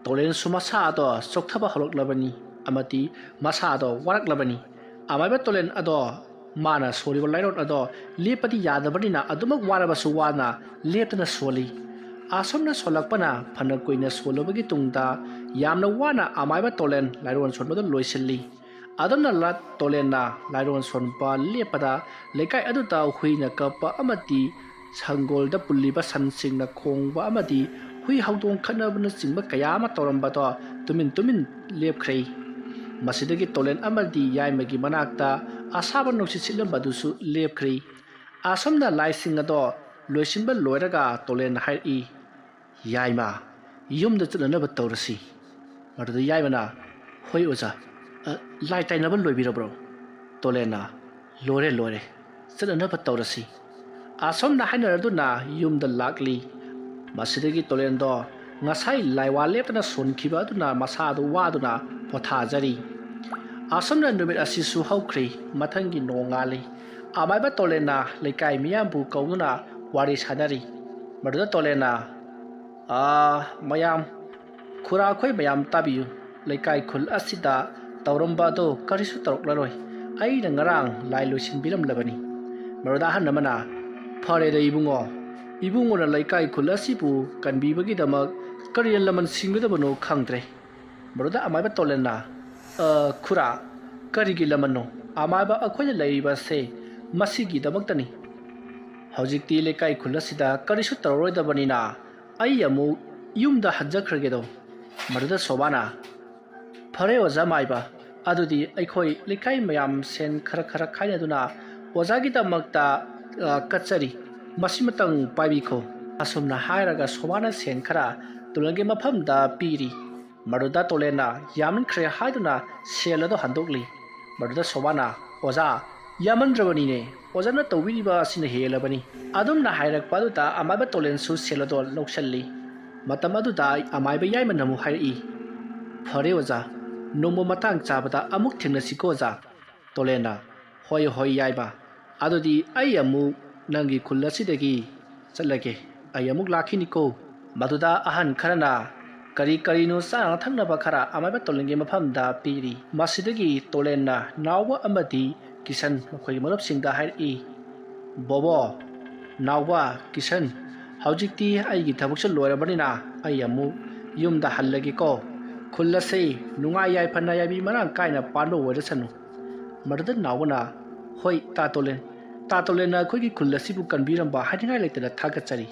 ꯇꯣꯂꯦꯟꯁꯨ ꯃꯁꯥ ꯑꯗꯣ ꯆꯣꯛꯊꯕ ꯍꯧꯔꯛꯂꯕꯅꯤ ꯑꯃꯗꯤ ꯃꯁꯥ ꯑꯗꯣ ꯋꯥꯔꯛꯂꯕꯅꯤ꯫ ꯑꯃꯥꯏꯕ ꯇꯣꯂꯦꯟ ꯑꯗꯣ ꯃꯥꯅ ꯁꯣꯜꯂꯤꯕ ꯂꯥꯏꯔꯣꯟ ꯑꯗꯣ ꯂꯦꯞꯄꯗꯤ ꯌꯥꯗꯕꯅꯤꯅ ꯑꯗꯨꯃꯛ ꯋꯥꯔꯕꯁꯨ ꯋꯥꯅ ꯂꯦꯞꯇꯅ ꯁꯣꯜꯂꯤ꯫ ꯑꯁꯨꯝꯅ ꯁꯣꯜꯂꯛꯄꯅ ꯐꯅ ꯀꯨꯏꯅ ꯁꯣꯜꯂꯨꯕꯒꯤ ꯇꯨꯡꯗ ꯌꯥꯝꯅ ꯋꯥꯅ ꯑꯃꯥꯏꯕ ꯇꯣꯂꯦꯟ ꯂꯥꯏꯔꯣꯟ ꯁꯣꯟꯕꯗ ꯂꯣꯏꯁꯤꯜꯂꯤ꯫ ꯑꯗꯨꯝꯅ ꯂ-, ꯇꯣꯂꯦꯟꯅ ꯂꯥꯏꯔꯣꯟ ꯁꯣꯟꯕ ꯂꯦꯞꯄꯗ ꯂꯩꯀꯥꯏ ꯑꯗꯨꯗ ꯍꯨꯏꯅ ꯀꯞꯄ ꯑꯃꯗꯤ ꯁꯪꯒꯣꯜꯗ ꯄꯨꯜꯂꯤꯕ ꯁꯟꯁꯤꯡꯅ ꯈꯣꯡꯕ ꯑꯃꯗꯤ ꯍꯨꯏ ꯍꯧꯗꯣꯡ ꯈꯠꯅꯕꯅꯆꯤꯡꯕ ꯀꯌꯥ ꯑꯃ ꯇꯧꯔꯝꯕꯗꯣ ꯇꯨꯃꯤꯟ ꯇꯨꯃꯤꯟ ꯂꯦꯞꯈ꯭ꯔꯦ꯫ ꯃꯁꯤꯗꯒꯤ ꯇꯣꯂꯦꯟ ꯑꯃꯗꯤ ꯌꯥꯏꯃꯒꯤ ꯃꯅꯥꯛꯇ ꯑꯁꯥꯕ ꯅꯨꯡꯁꯤꯠ ꯁꯤꯠꯂꯝꯕꯗꯨꯁꯨ ꯂꯦꯞꯈ꯭ꯔꯦ꯫ ꯑꯁꯨꯝꯅ ꯂꯥꯏꯁꯤꯡ ꯑꯗꯣ ꯂꯣꯏꯁꯤꯟꯕ ꯂꯣꯏꯔꯒ ꯇꯣꯂꯦꯟ ꯍꯥꯏꯔꯛꯏ, "ꯌꯥꯏꯃ, ꯌꯨꯝꯗ ꯆꯠꯅꯅꯕ ꯇꯧꯔꯁꯤ꯫" ꯃꯗꯨꯗ ꯌꯥꯏꯃꯅ, "ꯍꯣꯏ ꯑꯣꯖꯥ, ꯑ, ꯂꯥꯏ ꯇꯥꯏꯅꯕ ꯂꯣꯏꯕꯤꯔꯕ꯭ꯔꯣ?" ꯇꯣꯂꯦꯟꯅ, "ꯂꯣꯏꯔꯦ, ꯂꯣꯏꯔꯦ, ꯆꯠꯅꯅꯕ ꯇꯧꯔꯁꯤ꯫" ꯑꯁꯨꯝꯅ ꯍꯥꯏꯅꯔꯗꯨꯅ ꯌꯨꯝꯗ ꯂꯥꯛꯂꯤ꯫ ꯃꯁꯤꯗꯒꯤ ꯇꯣꯂꯦꯟꯗꯣ ꯉꯁꯥꯏ ꯂꯥꯏꯋꯥ ꯂꯦꯞꯇꯅ ꯁꯣꯟꯈꯤꯕ ꯑꯗꯨꯅ ꯃꯁꯥꯗꯨ ꯋꯥꯗꯨꯅ ꯄꯣꯊꯥꯖꯔꯤ꯫ ꯑꯁꯨꯝꯅ ꯅꯨꯃꯤꯠ ꯑꯁꯤꯁꯨ ꯍꯧꯈ꯭ꯔꯦ꯫ ꯃꯊꯪꯒꯤ ꯅꯣꯡꯉꯥꯜꯂꯤ꯫ ꯑꯃꯥꯏꯕ ꯇꯣꯂꯦꯟꯅ ꯂꯩꯀꯥꯏ ꯃꯤꯌꯥꯝꯕꯨ ꯀꯧꯗꯨꯅ ꯋꯥꯔꯤ ꯁꯥꯅꯔꯤ꯫ ꯃꯗꯨꯗ ꯇꯣꯂꯦꯟꯅ, "ꯑꯥ, ꯃꯌꯥꯝ, ꯈꯨꯔꯥ ꯑꯩꯈꯣꯏ ꯃꯌꯥꯝ ꯇꯥꯕꯤꯌꯨ꯫ ꯂꯩꯀꯥꯏ ꯈꯨꯜ ꯑꯁꯤꯗ ꯇꯧꯔꯝꯕ ꯑꯗꯨ ꯀꯔꯤꯁꯨ ꯇꯧꯔꯛꯂꯔꯣꯏ꯫ ꯑꯩꯅ ꯉꯔꯥꯡ ꯂꯥꯏ ꯂꯣꯏꯁꯤꯟꯕꯤꯔꯝꯂꯕꯅꯤ꯫" ꯃꯗꯨꯗ ꯑꯍꯟ ꯑꯃꯅ, "ꯐꯔꯦꯗ ꯏꯕꯨꯡꯉꯣ, ꯏꯕꯨꯡꯉꯣꯅ ꯂꯩꯀꯥꯏ ꯈꯨꯜ ꯑꯁꯤꯕꯨ ꯀꯟꯕꯤꯕꯒꯤꯗꯃꯛ ꯀꯔꯤꯅ ꯂꯃꯟ ꯁꯤꯡꯒꯗꯕꯅꯣ ꯈꯪꯗ꯭ꯔꯦ꯫" ꯃꯗꯨꯗ ꯑꯃꯥꯏꯕ ꯇꯣꯂꯦꯟꯅ, "ꯑ, ꯈꯨꯔꯥ, ꯀꯔꯤꯒꯤ ꯂꯃꯟꯅꯣ? ꯑꯃꯥꯏꯕ ꯑꯩꯈꯣꯏꯅ ꯂꯩꯔꯤꯕꯁꯦ ꯃꯁꯤꯒꯤꯗꯃꯛꯇꯅꯤ꯫ ꯍꯧꯖꯤꯛꯇꯤ ꯂꯩꯀꯥꯏ ꯈꯨꯜ ꯑꯁꯤꯗ ꯀꯔꯤꯁꯨ ꯇꯧꯔꯔꯣꯏꯗꯕꯅꯤꯅ ꯑꯩ ꯑꯃꯨꯛ ꯌꯨꯝꯗ ꯍꯟꯖꯈ꯭ꯔꯒꯦꯗꯣ꯫ ꯃꯗꯨꯗ ꯁꯣꯕꯥꯅ, "ꯐꯔꯦ ꯑꯣꯖꯥ ꯃꯥꯏꯕ, ꯑꯗꯨꯗꯤ ꯑꯩꯈꯣꯏ ꯂꯩꯀꯥꯏ ꯃꯌꯥꯝ ꯁꯦꯟ ꯈꯔ ꯈꯔ ꯈꯥꯏꯅꯗꯨꯅ ꯑꯣꯖꯥꯒꯤꯗꯃꯛꯇ, ꯑ, ꯀꯠꯆꯔꯤ, ꯃꯁꯤꯃꯇꯪ ꯄꯥꯏꯕꯤꯈꯣ"꯫ ꯑꯁꯨꯝꯅ ꯍꯥꯏꯔꯒ ꯁꯣꯕꯥꯅ ꯁꯦꯟ ꯈꯔ ꯇꯣꯂꯦꯟꯒꯤ ꯃꯐꯝꯗ ꯄꯤꯔꯤ꯫ ꯃꯗꯨꯗ ꯇꯣꯂꯦꯟꯅ ꯌꯥꯝꯃꯟꯈ꯭ꯔꯦ ꯍꯥꯏꯗꯨꯅ ꯁꯦꯜ ꯑꯗꯨ ꯍꯟꯗꯣꯛꯂꯤ꯫ ꯃꯗꯨꯗ ꯁꯣꯕꯥꯅ, "ꯑꯣꯖꯥ, ꯌꯥꯝꯃꯟꯗ꯭ꯔꯕꯅꯤꯅꯦ, ꯑꯣꯖꯥꯅ ꯇꯧꯕꯤꯔꯤꯕ ꯑꯁꯤꯅ ꯍꯦꯜꯂꯕꯅꯤ"꯫ ꯑꯗꯨꯝꯅ ꯍꯥꯏꯔꯛꯄ ꯑꯗꯨꯗ ꯑꯃꯥꯏꯕ ꯇꯣꯂꯦꯟꯁꯨ ꯁꯦꯜ ꯑꯗꯨ ꯂꯧꯁꯤꯜꯂꯤ꯫ ꯃꯇꯝ ꯑꯗꯨꯗ ꯑꯃꯥꯏꯕ ꯌꯥꯏꯃꯅ ꯑꯃꯨꯛ ꯍꯥꯏꯔꯛꯏ, "ꯐꯔꯦ ꯑꯣꯖꯥ, ꯅꯣꯡꯃ ꯃꯇꯥꯡ ꯆꯥꯕꯗ ꯑꯃꯨꯛ ꯊꯦꯡꯅꯁꯤꯀꯣ ꯑꯣꯖꯥ"꯫ ꯇꯣꯂꯦꯟꯅ, "ꯍꯣꯏ ꯍꯣꯏ ꯌꯥꯏꯃ, ꯑꯗꯨꯗꯤ ꯑꯩ ꯑꯃꯨꯛ ꯅꯪꯒꯤ ꯈꯨꯜ ꯑꯁꯤꯗꯒꯤ ꯆꯠꯂꯒꯦ, ꯑꯩ ꯑꯃꯨꯛ ꯂꯥꯛꯈꯤꯅꯤꯀꯣ"꯫ ꯃꯗꯨꯗ ꯑꯍꯟ ꯈꯔꯅ ꯀꯔꯤ ꯀꯔꯤꯅꯣ ꯆꯥꯅ ꯊꯛꯅꯕ ꯈꯔ ꯑꯃꯥꯏꯕ ꯇꯣꯂꯦꯟꯒꯤ ꯃꯐꯝꯗ ꯄꯤꯔꯤ꯫ ꯃꯁꯤꯗꯒꯤ ꯇꯣꯂꯦꯟꯅ ꯅꯥꯎꯕ ꯑꯃꯗꯤ ꯀꯤꯁꯟ ꯃꯈꯣꯏꯒꯤ ꯃꯔꯨꯞꯁꯤꯡꯗ ꯍꯥꯏꯔꯛꯏ, "ꯕꯣꯕꯣ, ꯅꯥꯎꯕ, ꯀꯤꯁꯟ, ꯍꯧꯖꯤꯛꯇꯤ ꯑꯩꯒꯤ ꯊꯕꯛꯁꯨ ꯂꯣꯏꯔꯕꯅꯤꯅ ꯑꯩ ꯑꯃꯨꯛ ꯌꯨꯝꯗ ꯍꯜꯂꯒꯦꯀꯣ꯫ ꯈꯨꯜ ꯑꯁꯤ ꯅꯨꯡꯉꯥꯏ ꯌꯥꯏꯐꯅ ꯌꯥꯏꯕꯤ ꯃꯔꯥꯡ ꯀꯥꯏꯅ ꯄꯥꯟꯕ ꯑꯣꯏꯔꯁꯅꯨ"꯫ ꯃꯗꯨꯗ ꯅꯥꯎꯕꯅ, "ꯍꯣꯏ ꯇꯥ ꯇꯣꯂꯦꯟ, ꯇꯥ ꯇꯣꯂꯦꯟꯅ ꯑꯩꯈꯣꯏꯒꯤ ꯈꯨꯜ ꯑꯁꯤꯕꯨ ꯀꯟꯕꯤꯔꯝꯕ ꯍꯥꯏꯅꯤꯡꯉꯥꯏ ꯂꯩꯇꯅ ꯊꯥꯒꯠꯆꯔꯤ"꯫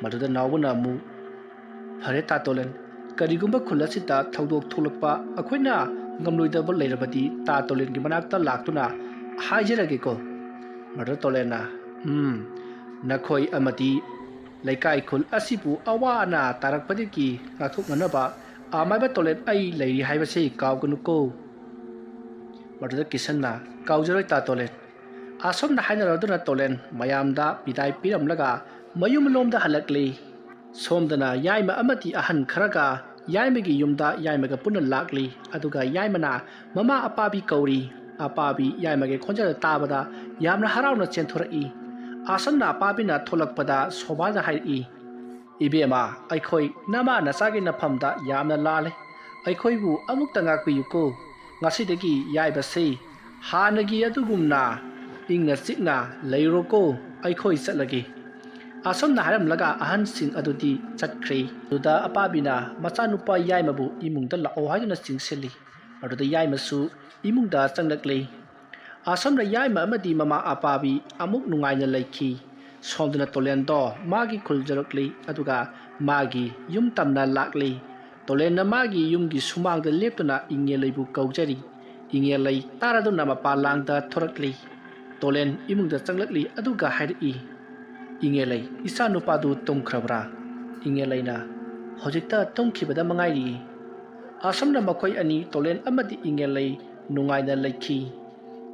ꯃꯗꯨꯗ ꯅꯥꯎꯕꯅ ꯑꯃꯨꯛ, "ꯐꯔꯦ ꯇꯥ ꯇꯣꯂꯦꯟ, ꯀꯔꯤꯒꯨꯝꯕ ꯈꯨꯜ ꯑꯁꯤꯗ ꯊꯧꯗꯣꯛ ꯊꯣꯛꯂꯛꯄ ꯑꯩꯈꯣꯏꯅ ꯉꯝꯂꯣꯏꯗꯕ ꯂꯩꯔꯕꯗꯤ ꯇꯥ ꯇꯣꯂꯦꯟꯒꯤ ꯃꯅꯥꯛꯇ ꯂꯥꯛꯇꯨꯅ ꯍꯥꯏꯖꯔꯒꯦꯀꯣ"꯫ ꯃꯗꯨꯗ ꯇꯣꯂꯦꯟꯅ, "ꯎꯝ, ꯅꯈꯣꯏ ꯑꯃꯗꯤ ꯂꯩꯀꯥꯏ ꯈꯨꯜ ꯑꯁꯤꯕꯨ ꯑꯋꯥ ꯑꯅꯥ ꯇꯥꯔꯛꯄꯗꯒꯤ ꯉꯥꯛꯊꯣꯛꯅꯅꯕ ꯑꯃꯥꯏꯕ ꯇꯣꯂꯦꯟ ꯑꯩ ꯂꯩꯔꯤ ꯍꯥꯏꯕꯁꯤ ꯀꯥꯎꯒꯅꯨꯀꯣ"꯫ ꯃꯗꯨꯗ ꯀꯤꯁꯟꯅ, "ꯀꯥꯎꯖꯔꯣꯏ ꯇꯥ ꯇꯣꯂꯦꯟ"꯫ ꯑꯁꯨꯝꯅ ꯍꯥꯏꯅꯔꯗꯨꯅ ꯇꯣꯂꯦꯟ ꯃꯌꯥꯝꯗ ꯕꯤꯗꯥꯏ ꯄꯤꯔꯝꯂꯒ ꯃꯌꯨꯝꯂꯣꯝꯗ ꯍꯜꯂꯛꯂꯤ꯫ ꯁꯣꯝꯗꯅ ꯌꯥꯏꯃ ꯑꯃꯗꯤ ꯑꯍꯟ ꯈꯔꯒ ꯌꯥꯏꯃꯒꯤ ꯌꯨꯝꯗ ꯌꯥꯏꯃꯒ ꯄꯨꯟꯅ ꯂꯥꯛꯂꯤ꯫ ꯑꯗꯨꯒ ꯌꯥꯏꯃꯅ ꯃꯃꯥ ꯑꯄꯥꯕꯤ ꯀꯧꯔꯤ꯫ ꯑꯄꯥꯕꯤ ꯌꯥꯏꯃꯒꯤ ꯈꯣꯟꯖꯦꯜ ꯇꯥꯕꯗ ꯌꯥꯝꯅ ꯍꯔꯥꯎꯅ ꯆꯦꯟꯊꯣꯔꯛꯏ꯫ ꯑꯁꯨꯝꯅ ꯑꯄꯥꯕꯤꯅ ꯊꯣꯛꯂꯛꯄꯗ ꯁꯣꯕꯥꯗ ꯍꯥꯏꯔꯛꯏ, "ꯏꯕꯦꯝꯃ, ꯑꯩꯈꯣꯏ ꯅꯃꯥ ꯅꯆꯥꯒꯤ ꯅꯐꯝꯗ ꯌꯥꯝꯅ ꯂꯥꯜꯂꯦ꯫ ꯑꯩꯈꯣꯏꯕꯨ ꯑꯃꯨꯛꯇ ꯉꯥꯛꯄꯤꯌꯨꯀꯣ꯫ ꯉꯁꯤꯗꯒꯤ ꯌꯥꯏꯃꯁꯤ ꯍꯥꯟꯅꯒꯤ ꯑꯗꯨꯒꯨꯝꯅ ꯏꯪꯅ ꯆꯤꯛꯅ ꯂꯩꯔꯣꯀꯣ, ꯑꯩꯈꯣꯏ ꯆꯠꯂꯒꯦ"꯫ ꯑꯁꯨꯝꯅ ꯍꯥꯏꯔꯝꯂꯒ ꯑꯍꯟꯁꯤꯡ ꯑꯗꯨꯗꯤ ꯆꯠꯈ꯭ꯔꯦ꯫ ꯑꯗꯨꯗ ꯑꯄꯥꯕꯤꯅ ꯃꯆꯥꯅꯨꯄꯥ ꯌꯥꯏꯃꯕꯨ ꯏꯃꯨꯡꯗ ꯂꯥꯛꯑꯣ ꯍꯥꯏꯗꯨꯅ ꯆꯤꯡꯁꯤꯜꯂꯤ꯫ ꯑꯗꯨꯗ ꯌꯥꯏꯃꯁꯨ ꯏꯃꯨꯡꯗ ꯆꯪꯂꯛꯂꯦ꯫ ꯑꯁꯨꯝꯅ ꯌꯥꯏꯃ ꯑꯃꯗꯤ ꯃꯃꯥ ꯑꯄꯥꯕꯤ ꯑꯃꯨꯛ ꯅꯨꯡꯉꯥꯏꯅ ꯂꯩꯈꯤ꯫ ꯁꯣꯝꯗꯅ ꯇꯣꯂꯦꯟꯗꯣ ꯃꯥꯒꯤ ꯈꯨꯜ ꯌꯧꯔꯛꯂꯤ, ꯑꯗꯨꯒ ꯃꯥꯒꯤ ꯌꯨꯝ ꯇꯝꯅ ꯂꯥꯛꯂꯤ꯫ ꯇꯣꯂꯦꯟꯅ ꯃꯥꯒꯤ ꯌꯨꯝꯒꯤ ꯁꯨꯃꯥꯡꯗ ꯂꯦꯞꯇꯨꯅ ꯏꯉꯦꯜꯂꯩꯕꯨ ꯀꯧꯖꯔꯤ꯫ ꯏꯉꯦꯜꯂꯩ ꯇꯥꯔꯗꯨꯅ ꯃꯄꯥꯟ ꯂꯥꯡꯗ ꯊꯣꯔꯛꯂꯤ꯫ ꯇꯣꯂꯦꯟ ꯏꯃꯨꯡꯗ ꯆꯪꯂꯛꯂꯤ, ꯑꯗꯨꯒ ꯍꯥꯏꯔꯛꯏ, "ꯏꯉꯦꯜꯂꯩ, ꯏꯆꯥ ꯅꯨꯄꯥꯗꯨ ꯇꯨꯝꯈ꯭ꯔꯕ꯭ꯔꯥ?" ꯏꯉꯦꯜꯂꯩꯅ, "ꯍꯧꯖꯤꯛꯇ ꯇꯨꯝꯈꯤꯕꯗ ꯃꯉꯥꯏꯔꯤ꯫" ꯑꯁꯨꯝꯅ ꯃꯈꯣꯏ ꯑꯅꯤ, ꯇꯣꯂꯦꯟ ꯑꯃꯗꯤ ꯏꯉꯦꯜꯂꯩ, ꯅꯨꯡꯉꯥꯏꯅ ꯂꯩꯈꯤ꯫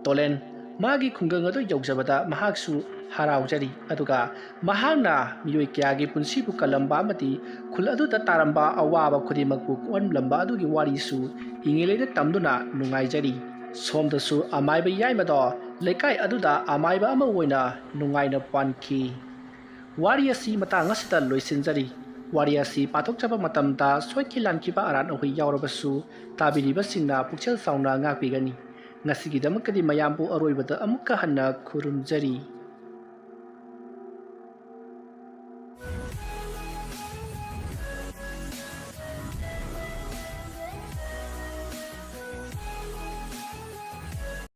ꯇꯣꯂꯦꯟ ꯃꯥꯒꯤ ꯈꯨꯡꯒꯪ ꯑꯗꯨ ꯌꯧꯖꯕꯗ ꯃꯍꯥꯛꯁꯨ ꯍꯔꯥꯎꯖꯔꯤ, ꯑꯗꯨꯒ ꯃꯍꯥꯛꯅ ꯃꯤꯑꯣꯏ ꯀꯌꯥꯒꯤ ꯄꯨꯟꯁꯤꯕꯨ ꯀꯜꯂꯝꯕ ꯑꯃꯗꯤ ꯈꯨꯜ ꯑꯗꯨꯗ ꯇꯥꯔꯝꯕ ꯑꯋꯥꯕ ꯈꯨꯗꯤꯡꯃꯛꯄꯨ ꯀꯣꯛꯍꯜꯂꯝꯕ ꯑꯗꯨꯒꯤ ꯋꯥꯔꯤꯁꯨ ꯏꯉꯦꯜꯂꯩꯗ ꯇꯝꯗꯨꯅ ꯅꯨꯡꯉꯥꯏꯖꯔꯤ꯫ ꯁꯣꯝꯗꯁꯨ ꯑꯃꯥꯏꯕ ꯌꯥꯏꯃꯗꯣ ꯂꯩꯀꯥꯏ ꯑꯗꯨꯗ ꯑꯃꯥꯏꯕ ꯑꯃ ꯑꯣꯏꯅ ꯅꯨꯡꯉꯥꯏꯅ ꯄꯥꯟꯈꯤ꯫ ꯋꯥꯔꯤ ꯑꯁꯤ ꯃꯇꯥꯡ ꯑꯁꯤꯗ ꯂꯣꯏꯁꯤꯟꯖꯔꯤ꯫ ꯋꯥꯔꯤ ꯑꯁꯤ ꯄꯥꯊꯣꯛꯆꯕ ꯃꯇꯝꯗ ꯁꯣꯏꯈꯤ ꯂꯥꯟꯈꯤꯕ ꯑꯔꯥꯟ ꯑꯍꯣꯏ ꯌꯥꯎꯔꯕꯁꯨ ꯇꯥꯕꯤꯔꯤꯕꯁꯤꯡꯅ ꯄꯨꯛꯆꯦꯜ ꯆꯥꯎꯅ ꯉꯥꯛꯄꯤꯒꯅꯤ꯫ ꯉꯁꯤꯒꯤꯗꯃꯛꯇꯗꯤ ꯃꯌꯥꯝꯕꯨ ꯑꯔꯣꯏꯕꯗ ꯑꯃꯨꯛꯀ ꯍꯟꯅ ꯈꯨꯔꯨꯝꯖꯔꯤ꯫